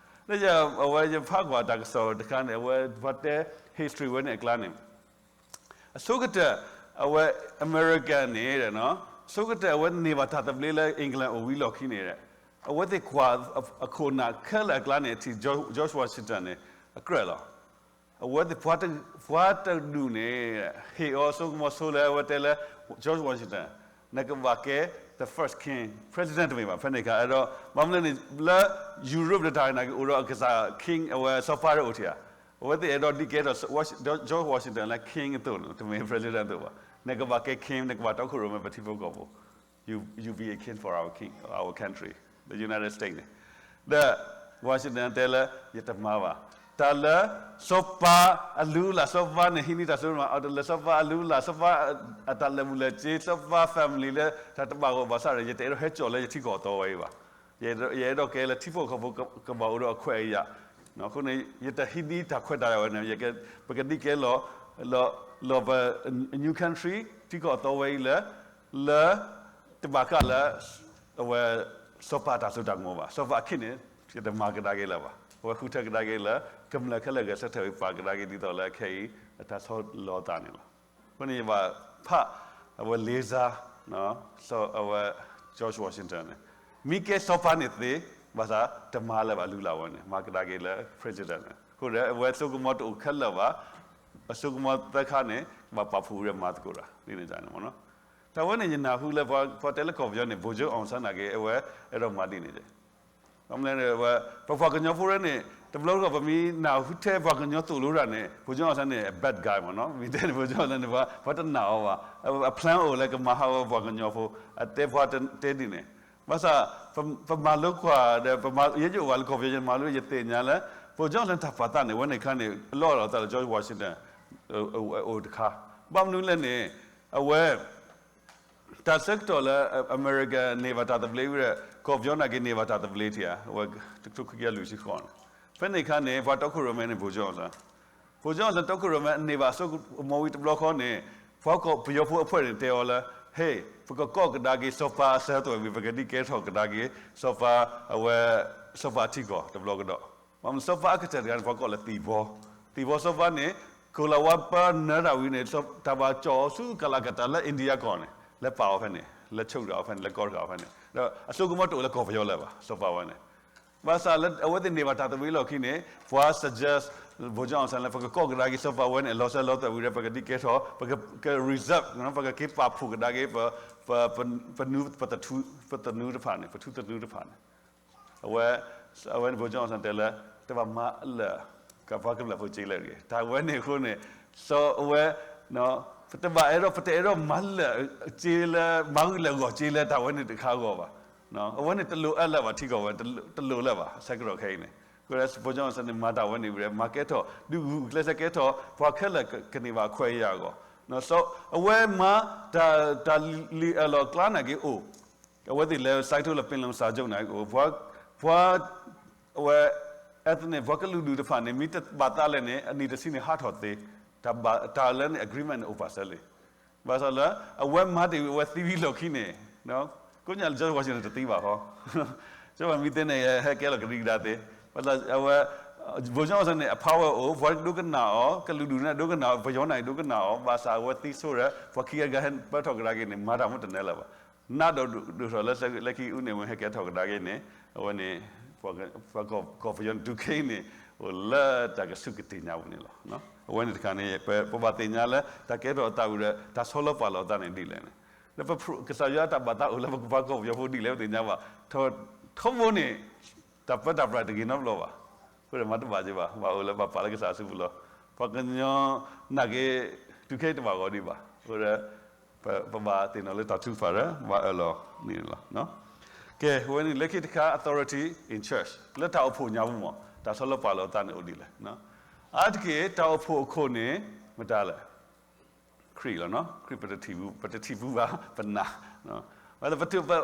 လၢယ အဝဲယဖးကွၢ်တၢ်ကစီၣ်တခါန့ၣ် အဝဲပှၤတဲ history ဝဲန့ၣ်အကျါန့ၣ် အဆိကတၢၢ် အဝဲ American န့ၣ် အဆိကတၢၢ်အဝဲန့ၢ်ဘၣ်တၢ်သဘျ့လၢ England အိၣ်ဝံၤလီၢ်ခံန့ၣ် အဝဲသ့ၣ်ကွၢ်အခိၣ်နၢ်ခဲလၢာ်အကျါန့ၣ် အထံၣ် George Washington န့ၣ် အကြၢးလီၤ. အဝဲသ့ၣ် ပှၤတဒူၣ်န့ၣ် ဟ့ၣ်အီၤစိကမီၤဆိလၢအဝဲတဲလၢ George Washington နကဘၣ်ကဲ the first king, president တမ့ၢ်ဘၣ် ဖဲန့ၣ်အခါ အဲၣ်ဒိး ဘၣ်မနုၤလဲၣ်န့ၣ် လၢ Europe တၢ်နာ်က့ အိၣ်ဒီးအကစၢ် king အဝဲစီၤပၤအိၣ်ထံၣ်ဧါ. အဝဲသ့ၣ်အဲၣ်ဒိးဒ်ကဲထီၣ် George Washington လၢ king အသိးန့ၣ် တမ့ၢ် president အသိးဘၣ်. နကဘၣ်ကဲ king, နကဘၣ်တီခိၣ်ရိၣ်မဲပထံဖိကီၢ်ဖိ you, you be a king for our king, our country, the United States န့ၣ်. ဒီး Washington တဲလၢ ယတမၤဘၣ်. တၢ်လၢ စီၤပၤအလုၢ်အလၢ် စီၤပၤန့ၣ် ဟံးန့ၢ်တၢ်စိတၢ်ကမီၤ အတၢ်လၢစီၤပၤအလုၢ်အလၢ် စီၤပၤအတၢ်လၢာ်ဘူၣ်လၢာ်စ့ စီၤပၤ family လၢတၢ်တဘၣ်ဂီၢ်ဘၣ်ဆၣ်ဒီး ယတအဲၣ်ဒိးဟဲကၠီၣ်လၢယထံကီၢ်အသီဝဲအံၤဘၣ်. ယအဲၣ်ဒိးကဲလၢထံဖိကီၢ်ဖိကဘၣ်အိၣ်ဒီးအခွဲးအယာ်. အဃိန့ၣ် ယတဟံးန့ၢ်တၢ်ခွဲးတၢ်ယာ်ဝဲန့ၣ် ပကဒ်ကဲလီၤ လီၤပ new country ထံကီၢ်အသီဝဲအံၤလၢ လၢ တဘၣ်ဃးလၢ အဝဲ စီၤပၤတၢ်စိတၢ်ကမီၤဘၣ်. စီၤပၤအခံန့ၣ် ယတမၤကဒါက့ၤလၢၤဘၣ်. အဝဲဃုထၢကဒါက့ၤလၢ ကမျၢၢ်ခဲလၢာ်ဂဲၤဆၢထၢၣ်ဝံၤပာ်ကဒါက့ၤဒ်သိးလၢခဲအံၤ အတၢ်ဆီလီၤအသးန့ၣ်လီၤ. အဃိန့ၣ်ယဘၣ်ဖး အဝဲ Lisa အဝဲ George Washington န့ၣ် မ့ၢ်ကဲစီၤပၤန့ၣ်သ့ ဘၣ်ဆၣ်တမၤလၢၤဘၣ် လုၢ်လၢ်ဝဲန့ၣ် မၤကဒါက့ၤလၢ president န့ၣ် အဃိဒီး အဝဲစိကမီၤတအိၣ်ခဲလၢာ်ဘၣ်. အစိကမီၤသၢခါန့ၣ် ဘၣ်ပာ်ဖှိၣ်ဝဲမၤသကိးတၢ် ဒ်န့ၣ်န့ၣ်မ့ၢ်နီၤ. တၢ်ဝဲန့ၣ် ယနၢ်ဟူလၢပှၤတဲလၢကီၢ်ပယီၤန့ၣ် ဗိုလ်ချုပ်အောင်ဆန်း နာ်က့ အဝဲအဲၣ်ဒိးမၤဒ်န့ၣ် ဘၣ်မနုၤလဲၣ်န့ၣ် ပပှၤကညီဖိရဲန့ၣ် တဘျီတခီၣ် ပမ့ၢ်နၢ်ဟူထဲပှၤကညီသိၣ်လိတၢ်န့ၣ် ဗိုလ်ချုပ်အောင်ဆန်း န့ၣ် a bad guy မ့ၢ်နီၤ. မ့ၢ်တဲန့ၣ် ဗိုလ်ချုပ်အောင်ဆန်း န့ၣ် ပှၤတနာ်အီၤဘၣ်. အ plan အိၣ်လၢကမၤဟးဂီၤပှၤကညီဖိ အတဲပှၤတဲဒ်န့ၣ်. ဘၣ်ဆၣ် ပမၤလိကွၢ်ဒီး ယဲယအိၣ်ဘၣ်လၢကီၢ်ပယီၤ ယမၤလိ ယသ့ၣ်ညါလၢ ဗိုလ်ချုပ်အောင်ဆန်း တၢ်ပာ်သးန့ၣ် အဝဲန့ၣ်ခါန့ၣ် အလီၢ်အလီၤသးလၢ George Washington အိၣ်တခါ. ဘၣ်မနုၤလဲၣ်န့ၣ် အဝဲ တၢ်ဆၢကတီၢ်လၢ အမဲရကၤန့ၢ်ဘၣ်တၢ်သဘျ့ဝံၤဒီး ကီၢ်ပယီၤနာ်က့န့ၢ်ဘၣ်တၢ်သဘျ့ထံဧါ, အဝဲတကထိခွံကယၤလွံၢ်ဆံဃိးန့ၣ်. ဖဲန့ၣ်အခါန့ၣ် ပှၤတီခိၣ်ရိၣ်မဲန့ၣ် ဗိုလ်ချုပ်အောင်ဆန်း, ဗိုလ်ချုပ်အောင်ဆန်း တီခိၣ်ရိၣ်မဲန့ၢ်ဘၣ်အစိကမီၤဝံၤတဘျီဃီန့ၣ် ပှၤကီၢ်ပယီၤဖိအဖှဲၣ်န့ၣ်တဲအီၤလၢ ဟ့ၣ် ပကကိးကဒါက့ၤစီၤပၤအစၢၤသွဲၣ်ဝံၤ ပကဒ်ကဲထီၣ်ကဒါက့ၤ စီၤပၤ အဝဲ စီၤပၤထံကီၢ်တဘျီကဒီး. စီၤပၤအကတၢၢ်တဂၤန့ၣ် ပှၤကိးလၢသံၣ်ဘီ, သံၣ်ဘီစီၤပၤန့ၣ် ကီၤလၤဝါပၢနၢၤတၢ်ဝံၤန့ၣ် တၢ်ဘၣ်ကၠီၣ်အီၤဆူကလၤကတၢ်လၢ India ကီၢ်န့ၣ် လဲၤပာ်အီၤဖဲန့ၣ် လဲၤဆိၣ်တၢ်အီၤဖဲန့ၣ် လဲၤကိးတၢ်အီၤဖဲန့ၣ် ဒီးအစိကမီၤတအိၣ်လၢကီၢ်ပယီၤလၢၤဘၣ် စီၤပၤဝဲန့ၣ်. ဘၣ်ဆၣ်လၢအဝဲသ့ၣ်န့ၢ်ဘၣ်တၢ်သဘျ့လီၢ်ခံန့ၣ် ပှၤ suggest ဗိုလ်ချုပ်အောင်ဆန်း လၢ ပကကိးကဒါက့ၤစီၤပၤဝဲန့ၣ် အလီၤစၢၤလီၤသွဲၣ်ဝံၤဒီး ပကဒ်ကဲထီၣ် ပက reserve ပကက့ၤပာ်ဖှိၣ်ကဒါက့ၤ ပ ပ ပနူ ပသနူတဖၣ်န့ၣ် ပထူသနူတဖၣ်န့ၣ် အဝဲ အဝဲန့ၣ် ဗိုလ်ချုပ်အောင်ဆန်း တဲလၢ တဘၣ်မၤလၢာ် ကပှၤကမျၢၢ်ဖိစ့လၢာ်တဂ့ၤ. တၢ်ဝဲန့ၣ်အဃိန့ၣ် စီၤအဝဲ တဘၣ်အဲၣ်ဒိး ပတအဲၣ်ဒိးမၤလၢာ်စ့လၢ မၤဂုာ်လၢာ်ဂီၢ်စ့လၢတၢ်ဝဲန့ၣ်တခါအဂီၢ်ဘၣ်. အဝဲန့ၣ်တလိၣ်အၢလၢၤဘၣ် ထံကီၢ်ဝဲ တလိၣ်လၢၤဘၣ် ဆဲးကတီၢ်ခဲအံၤန့ၣ်. အဃိဒီး ဗိုလ်ချုပ်အောင်ဆန်း န့ၣ် မၤတၢ်ဝဲန့ၣ်ဝံၤဒီး မၤကဲထီၣ် ဒုးဂုာ်ကျဲးစၢးကဲထီၣ် ပှၤခဲလၢာ်ကန့ၢ်ဘၣ်အခွဲးအယာ်အဂီၢ်. အဝဲမၤ တၢ်လံၣ်အၢၣ်လီၤအကျါနာ်က့အိၣ် အဝဲသ့ၣ်လဲၤ sign ထိလၢ ပင်လုံစာချုပ် နာ်က့အိၣ် ပှၤ အဝဲ ethnic ပှၤကလုာ်ဒူၣ်တဖၣ်န့ၣ် မ့ၢ်တဘၣ်သးလဲၣ်န့ၣ် အနံၣ်တဆံန့ၣ်ဟးထီၣ်သ့, တၢ်လၢန့ၣ် agreement န့ၣ် အိၣ်ပာ်စၢၤလံ. ဘၣ်ဆၣ်လၢ အဝဲမၤတ့ၢ်ဝံၤ အဝဲသံဝံၤလီၢ်ခံန့ၣ် ကိးညါလၢ George Washington န့ၣ် တသံဘၣ်ဃီ ကၠီဘၣ်မံသ့န့ၣ် ဟဲကဲလီၤကဒံကဒါသ့. ဘၣ်ဆၣ်အဝဲ ဗိုလ်ချုပ်အောင်ဆန်း န့ၣ် အ power အိၣ် ပှၤဒိကနၣ်အီၤ ကလုာ်ဒူၣ်န့ၣ်ဒိကနၣ်အီၤ ပယီၤန့ၣ်ဒိကနၣ်အီၤ ဘၣ်ဆၣ်အဝဲသံဆိဒီး ပှၤခံဂၤဂၤဟဲပၢထီၣ်ကဒါက့ၤန့ၣ် မၤတၢ်မ့ၢ်တနဲလၢၤဘၣ်. နးဒိၣ်ဒိၣ်ထီၣ်လၢ လၢခံ ဦးနေဝင်း ဟဲကဲထီၣ်ကဒါက့ၤန့ၣ် အဝဲန့ၣ် ပှၤကီၢ်ပယီၤန့ၣ် တုၤခဲအံၤန့ၣ် အိၣ်လၢတၢ်ကစူၢ်ကတ့ၢ်ညါပူၤန့ၣ်လီၤ. အဝဲန့ၣ်တခါန့ၣ် ပဘၣ်သ့ၣ်ညါလၢ တၢ်ကဲထီၣ်အသးဝံၤဒီး တၢ်ဆီလီၤပာ်လီၤအသးန့ၣ်ဒ်လဲၣ်န့ၣ် လၢပကစၢ်ယွၤတၢ်ဘၣ်သးအိၣ်လၢပကပှၤကီၢ်ပယီၤဖိဒ်လဲၣ် ပသ့ၣ်ညါဘၣ်. ထီဘိန့ၣ် တၢ်ပၢတၢ်ပြးတဂ့ၤနီတဘျီဘၣ်. အဃိဒီးမၤတဘၣ်က့ၤဘၣ် ဘၣ်အိၣ်လၢဘၣ်ပာ်လၢကစၢ်အစုပူၤလီၤ. ပှၤကညီနာ်က့ တုၤခဲအံၤတဘၣ်ဂီၤဒံးဘၣ်. အဃိဒီး ပဘၣ်သ့ၣ်နီၣ်လၢတၢ်ထုကဖၣ်ဒီး ဘၣ်အၢၣ်လီၤန့ၣ်လီၤ. ကဲ အဝဲန့ၣ်လၢခံတခါ authority in church လၢတၢ်အိၣ်ဖှိၣ်ညါပူၤမး တၢ်ဆီလီၤပာ်လီၤအသးန့ၣ်အိၣ်ဒ်လဲၣ်. အါတက့ၢ် တၢ်အိၣ်ဖှိၣ်အခိၣ်န့ၣ် မတၤလဲၣ် ခရံာ်လီၤ. ခရံာ် ပတထံၣ်ဘၣ် ပတထံၣ်ဘၣ် ပနာ်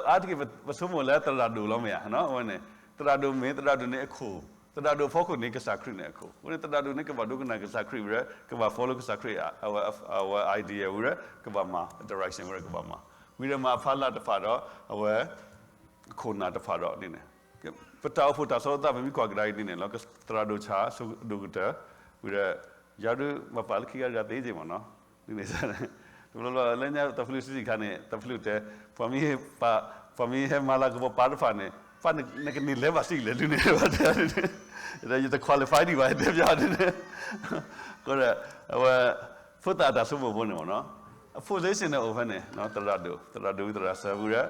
အါတက့ၢ် ပဆိကမိၣ်လၢသရၣ်ဒိၣ်လီၤမ့ၢ်ဧါ. အဝဲန့ၣ် သရၣ်ဒိၣ်မ့ၢ် သရၣ်ဒိၣ်န့ၣ်အခိၣ် သရၣ်ဒိၣ်အဖီခိၣ်န့ၣ် ကစၢ်ခရံာ်န့ၣ်အခိၣ်. အဃိန့ၣ် သရၣ်ဒိၣ်န့ၣ်ကဘၣ်ဒိကနၣ်ကစၢ်ခရံာ်ဝံၤဒီး ကဘၣ် follow ကစၢ်ခရံာ် အဝဲ idea ဝံၤဒီး ကဘၣ်မၤ direction ဝံၤဒီး ကဘၣ်မၤ ဝံၤဒီးမၤအဖီလာ်တဖၣ်ဒီး အဝဲ ခိၣ်နၢ်တဖၣ်ဒီးန့ၣ် ပတၢ်အိၣ်ဖှိၣ်တၢ်ဆီလီၤသး ပမ့ၢ်ကွၢ်ကဒါက့ၤဒ်န့ၣ်လီၤ. သရၣ်ဒိၣ်ဆၣ် ဆိဒိၣ်ကတၢၢ် ဝံၤဒီး ယၤဒုး ဘၣ်ပာ်လၢခံဂၤတဂၤသ့က့မ့ၢ်နီၤ. ဒ်န့ၣ် တဘျီဘျီ လၢညါတၢ်ဖလူစံးခါန့ၣ် တၢ်ဖလူတဲ ပှၤမ့ၢ်ဟဲမၤလၤကပီၤပၢ်တဖၣ်န့ၣ် ပၢ်နကန့ၢ်လဲၤဘၣ်စံးလဲၣ်ဒ်န့ၣ် ယတ qualify ဒံးဘၣ် တဲပျီဒ်န့ၣ် အဃိဒီး အဝဲ ဖိသၣ်အတၢ်ဆိကမိၣ်ဖိန့ၣ်မ့ၢ်နီၤ, အ position န့ၣ်အိၣ်ဖဲန့ၣ် သရၣ်ဒိၣ် သရၣ်ဒိၣ်ဝံသရၣ်စၢဖုဒီး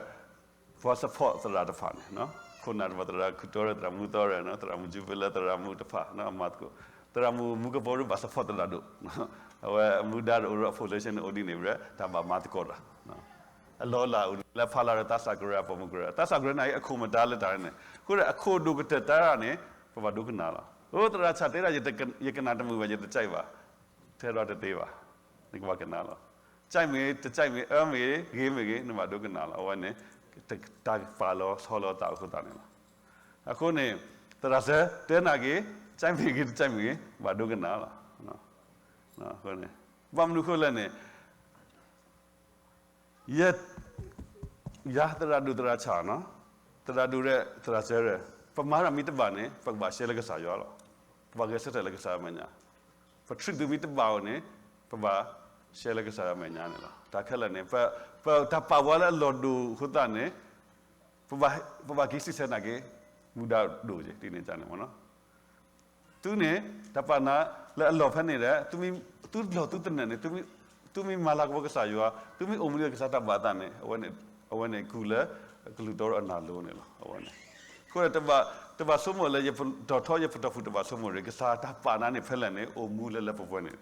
ပှၤ support သရၣ်တဖၣ်န့ၣ်, ခိၣ်နၢ်တဖၣ် သရၣ်ခူၣ်တီဒီး သရၣ်မူသီဒီး သရၣ်မူကၠူဖဲလၢ သရၣ်မူတဖၣ် အမၤသကိး, သရၣ်မူမူကပိာ်ဒီးဘၣ် support သရၣ်ဒိၣ်, အဝဲမူဒါတအိၣ်ဒီး အ position န့ၣ်အိၣ်ဒ်န့ၣ်ဒီး တၢ်ဘၣ်မၤသကိးတၢ် အလီၢ်အလၤအိၣ်န့ၣ် လၢဖးလီၤဒီးသးစၢ်ကရၢ ပိာ်မုၣ်ကရၢ, သးစၢ်ကရၢန့ၣ် အခိၣ်မတၤလၢတၢ်န့ၣ်, အဃိဒီးအခိၣ်ဒိၣ်ကတၢၢ်တၢ်န့ၣ် ပဘၣ်ဒိကနၣ်လီၤ. အိ သရၣ်ဆၣ်တဲဒၣ် ယကနၣ်တမုာ်ဘၣ် ယတကြိုက်ဘၣ်, ထဲဒီးတသ့ဘၣ်, နကဘၣ်ကနၣ်လီၤ. ကြိုက်မ့ၢ်တကြိုက်မ့ၢ် အၢမ့ၢ်ဂ့ၤမ့ၢ်ဂ့ၤ နဘၣ်ဒိကနၣ်လီၤ. အဝဲန့ၣ် တၢ်ပာ်လီၤဆီလီၤသးအဃိသတးန့ၣ်လီၤ. အဃိန့ၣ် သရၣ်စၢတဲနာ်က့ၤ ကြိုက်မ့ၢ်ဂ့ၤတကြိုက်မ့ၢ်ဂ့ၤ ဘၣ်ဒိကနၣ်လီၤ. ဘၣ်မနုၤအဃိလဲၣ်န့ၣ် ယ ယၤသရၣ်ဒိၣ်သရၣ်ဆၣ်နီၤ, သရၣ်ဒိၣ်ဒီးသရၣ်စၢဒီး ပမၤတၢ်မ့ၢ်တဘၣ်န့ၣ် ပကဘၣ်ရှဲလၢကစၢ်ယွၤလီၤ. ပဘၣ်ဂဲၤဆၢထၢၣ်လၢကစၢ်ယွၤမဲာ်ညါ, ပ treat သုမ့ၢ်တဘၣ်အီၤန့ၣ် ပဘၣ်ရှဲလၢကစၢ်ယွၤမဲာ်ညါန့ၣ်လီၤ. တၢ်ခဲလၢာ်န့ၣ် ပ ပတၢ်ပာ်ဝဲလၢအလီၢ်ဒိၣ်အဃိသတးန့ၣ် ပဘၣ် ပဘၣ်က့ၤစံးဆၢနာ်က့ၤ မူဒါဒိၣ်က့ၤ ဒ်န့ၣ်န့ၣ်မ့ၢ်နီၤ. သုန့ၣ် တၢ်ပာ်နၤလၢအလီၢ်ဖဲန့ၣ်ဒီး သုလီၢ်သုသနၢၣ်န့ၣ် သုမ့ၢ်မၤလၤကပီၤကစၢ်ယွၤ, သုမ့ၢ်အိၣ်မူလၢကစၢ်တၢ်ဘၣ်သးန့ၣ် အဝဲန့ၣ် အဝဲန့ၣ်ကုၢ်လၢကလုၢ်တီဒီးအနၢ်လိၤန့ၣ်လီၤ. အဝဲန့ၣ် အဃိဒီး တဘၣ်ဆိကမိၣ်လၢယတီၣ်ထီ ယပတီၢ်ဖုၣ်တဘၣ်ဆိကမိၣ်ရ့ၣ် ကစၢ်တၢ်ပာ်နၤန့ၣ်ဖဲလဲၣ်န့ၣ် အိၣ်မူလၢလၢပှဲၤပှဲၤန့ၣ်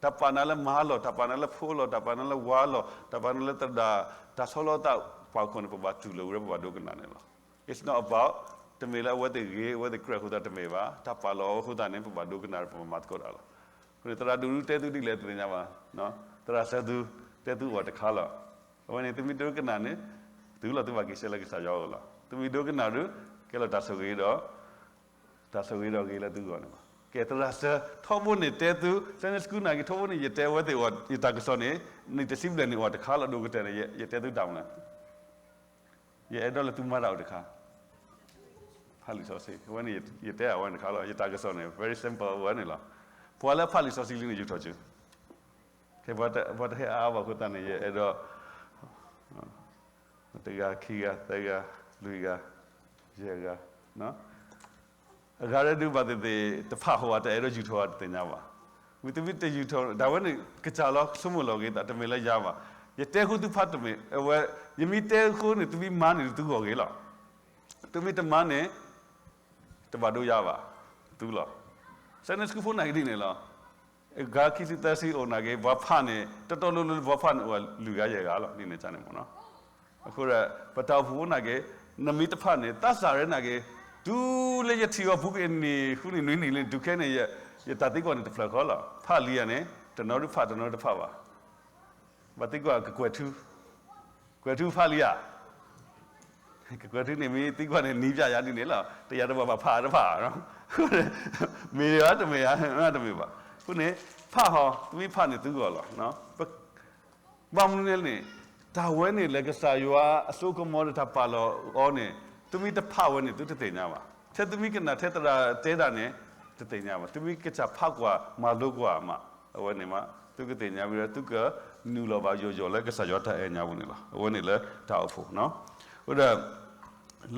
တၢ်ပာ်နၤလၢမါလီၢ်, တၢ်ပာ်နၤလၢဖိလီၢ်, တၢ်ပာ်နၤလၢဝၤလီၢ်, တၢ်ပာ်နၤလၢသရၣ်, တၢ်ဆီလီၤသးပာ်ခိၣ်န့ၣ် ပဘၣ်တူၢ်လိာ်ဝဲ ပဘၣ်ဒိကနၣ်န့ၣ်လီၤ. It's not about တမ့ၢ်လၢအဝဲသ့ၣ်ဂ့ၤ အဝဲသ့ၣ်ကြၢးအဃိသတးတမ့ၢ်ဘၣ်, တၢ်ပာ်လီၤအီၤအဃိသတးန့ၣ် ပဘၣ်ဒိကနၣ်ဒီးပဘၣ်မၤသကိးတၢ်လီၤ. အဃိန့ၣ် သရၣ်ဒိၣ်ဒုတဲသုဒ်လဲၣ်တသ့ၣ်ညါဘၣ်, သရၣ်စၢသုတဲသုအီၤတခါလီၤ. အဝဲန့ၣ် သုမ့ၢ်ဒိကနၣ်န့ၣ် သုလီၤသုဘၣ်က့ၤရှဲလၢကစၢ်ယွၤအအိၣ်လီၤ. သုမ့ၢ်ဒိကနၣ်ဒီး ကဲလီၤတၢ်ဆိၣ်ဂ့ၤဒီး တၢ်ဆိၣ်ဂ့ၤဒီးဂ့ၤလၢသုဂီၢ်န့ၣ်လီၤ. ကဲ သရၣ်စၢ ထီဘိန့ၣ်တဲသု Sunday school နာ်က့ ထီဘိန့ၣ် ယတဲအဝဲသ့ၣ်အီၤ ယတၢ်ကစီၣ်န့ၣ် နံၣ်တဆံဘျဲၣ်န့ၣ်အီၤတခါလီၤ ဒိၣ်ကတၢၢ်န့ၣ် ယတဲသုတၢ်မနုၤလဲၣ်. ယအဲၣ်ဒိးလၢသုမၤတၢ်အိၣ်တခါ ဖးလံာ်စီဆှံ အဝဲန့ၣ် ယတဲအဝဲန့ၣ်တခါလီၤ. ယတၢ်ကစီၣ်န့ၣ် very simple ဝဲန့ၣ်လီၤ. ပှၤလၢဖးလံာ်စီဆှံလံန့ၣ် ယူာ်ထီၣ်စၢၤ ခဲ ပှၤတဟဲအါအါဘၣ်အဃိသတးန့ၣ် ယအဲၣ်ဒိး တဂၤ ခံဂၤ သၢဂၤ လွံၢ်ဂၤ ယဲၢ်ဂၤ အဂၤဒုးဘၣ်သ့ၣ်သ့ၣ် တဖးဟီၣ်ဧါ တအဲၣ်ဒိးယူာ်ထီၣ်ဧါ တသ့ၣ်ညါဘၣ်. ဝံၤသုမ့ၢ်တယူာ်ထီၣ် တၢ်ဝဲန့ၣ် ကစၢ်လီၤ ဆိကမိၣ်လီၤဂ့ၤသး တမ့ၢ်လၢယၤဘၣ်. ယတဲဃုာ်သုဖးတမ့ၢ် အဝဲ ယမ့ၢ်တဲဃုာ်န့ၣ် သုမ့ၢ်မၤန့ၣ် သုဂီၢ်ဂ့ၤလီၤ. သုမ့ၢ်တမၤန့ၣ် တဘၣ်ဒိယၤဘၣ် သုလီၤ. Sunday school ဖိနာ်က့ဒ်န့ၣ်လီၤ. ဂၤခံဆံသၢဆံအိၣ်နာ်က့ ပှၤဖးန့ၣ် တတီလိၤလိၤလၢပှၤဖးန့ၣ် အိၣ်လွံၢ်ဂၤယဲၢ်ဂၤလီၤ ဒ်န့ၣ်န့ၣ်မ့ၢ်နီၤ. အဃိဒီး ပတၢ်အိၣ်ဖှိၣ်ဖိနာ်က့ နမ့ၢ်တဖးန့ၣ် သးစၢ်ရဲနာ်က့ တုၤလၢယထံၣ်အီၤပူၤက့ၤန့ၣ် ဃုနံၣ်နွံနံၣ်လံ တုၤခဲန့ၣ် ယတၢ်သံကွၢ်န့ၣ်တဖျၢၣ်ဃီလီၤ. ဖးလံဧါန့ၣ် တနီၤဒုးဖး တနီၤတဖးဘၣ်. ဘၣ်သံကွၢ် ကကွဲၢ်ထူ ကွဲၢ်ထူဖးလံဧါ. ကကွဲၢ်ထူန့ၣ် မ့ၢ်သံကွၢ်န့ၣ် နံၤပျၢ်ယၤဒ်န့ၣ်လီၤ. တယၤတဘၣ်ဘၣ်ဖးတဖး မ့ၢ်ဧါ တမ့ၢ်ဧါ တမ့ၢ်ဘၣ်. အဃိန့ၣ် ဖးဟီ သုမ့ၢ်ဖးန့ၣ်သုဂီၢ်လီၤ. ဘၣ်မနုၤလဲၣ်န့ၣ် တၢ်ဝဲန့ၣ်လၢကစၢ်ယွၤအစိကမီၤဒီးတၢ်ပာ်လီၤအီၤန့ၣ် သုမ့ၢ်တဖးဝဲန့ၣ် သုတသ့ၣ်ညါဘၣ်. ထဲသုမ့ၢ်ကနၣ်ထဲသရၣ်တဲဒၣ်န့ၣ် တသ့ၣ်ညါဘၣ်. သုမ့ၢ်ကစၢ်ဖးကွၢ်မၤလိကွၢ်မး အဝဲန့ၣ်မး သုကသ့ၣ်ညါဝံၤဒီး သုကနုာ်လီၤဘၣ်ယိာ်ယိာ်လၢကစၢ်ယွၤတၢ်အဲၣ်ညါပူၤန့ၣ်လီၤ. အဝဲန့ၣ်လၢတၢ်အိၣ်ဖှိၣ် အဃိဒီး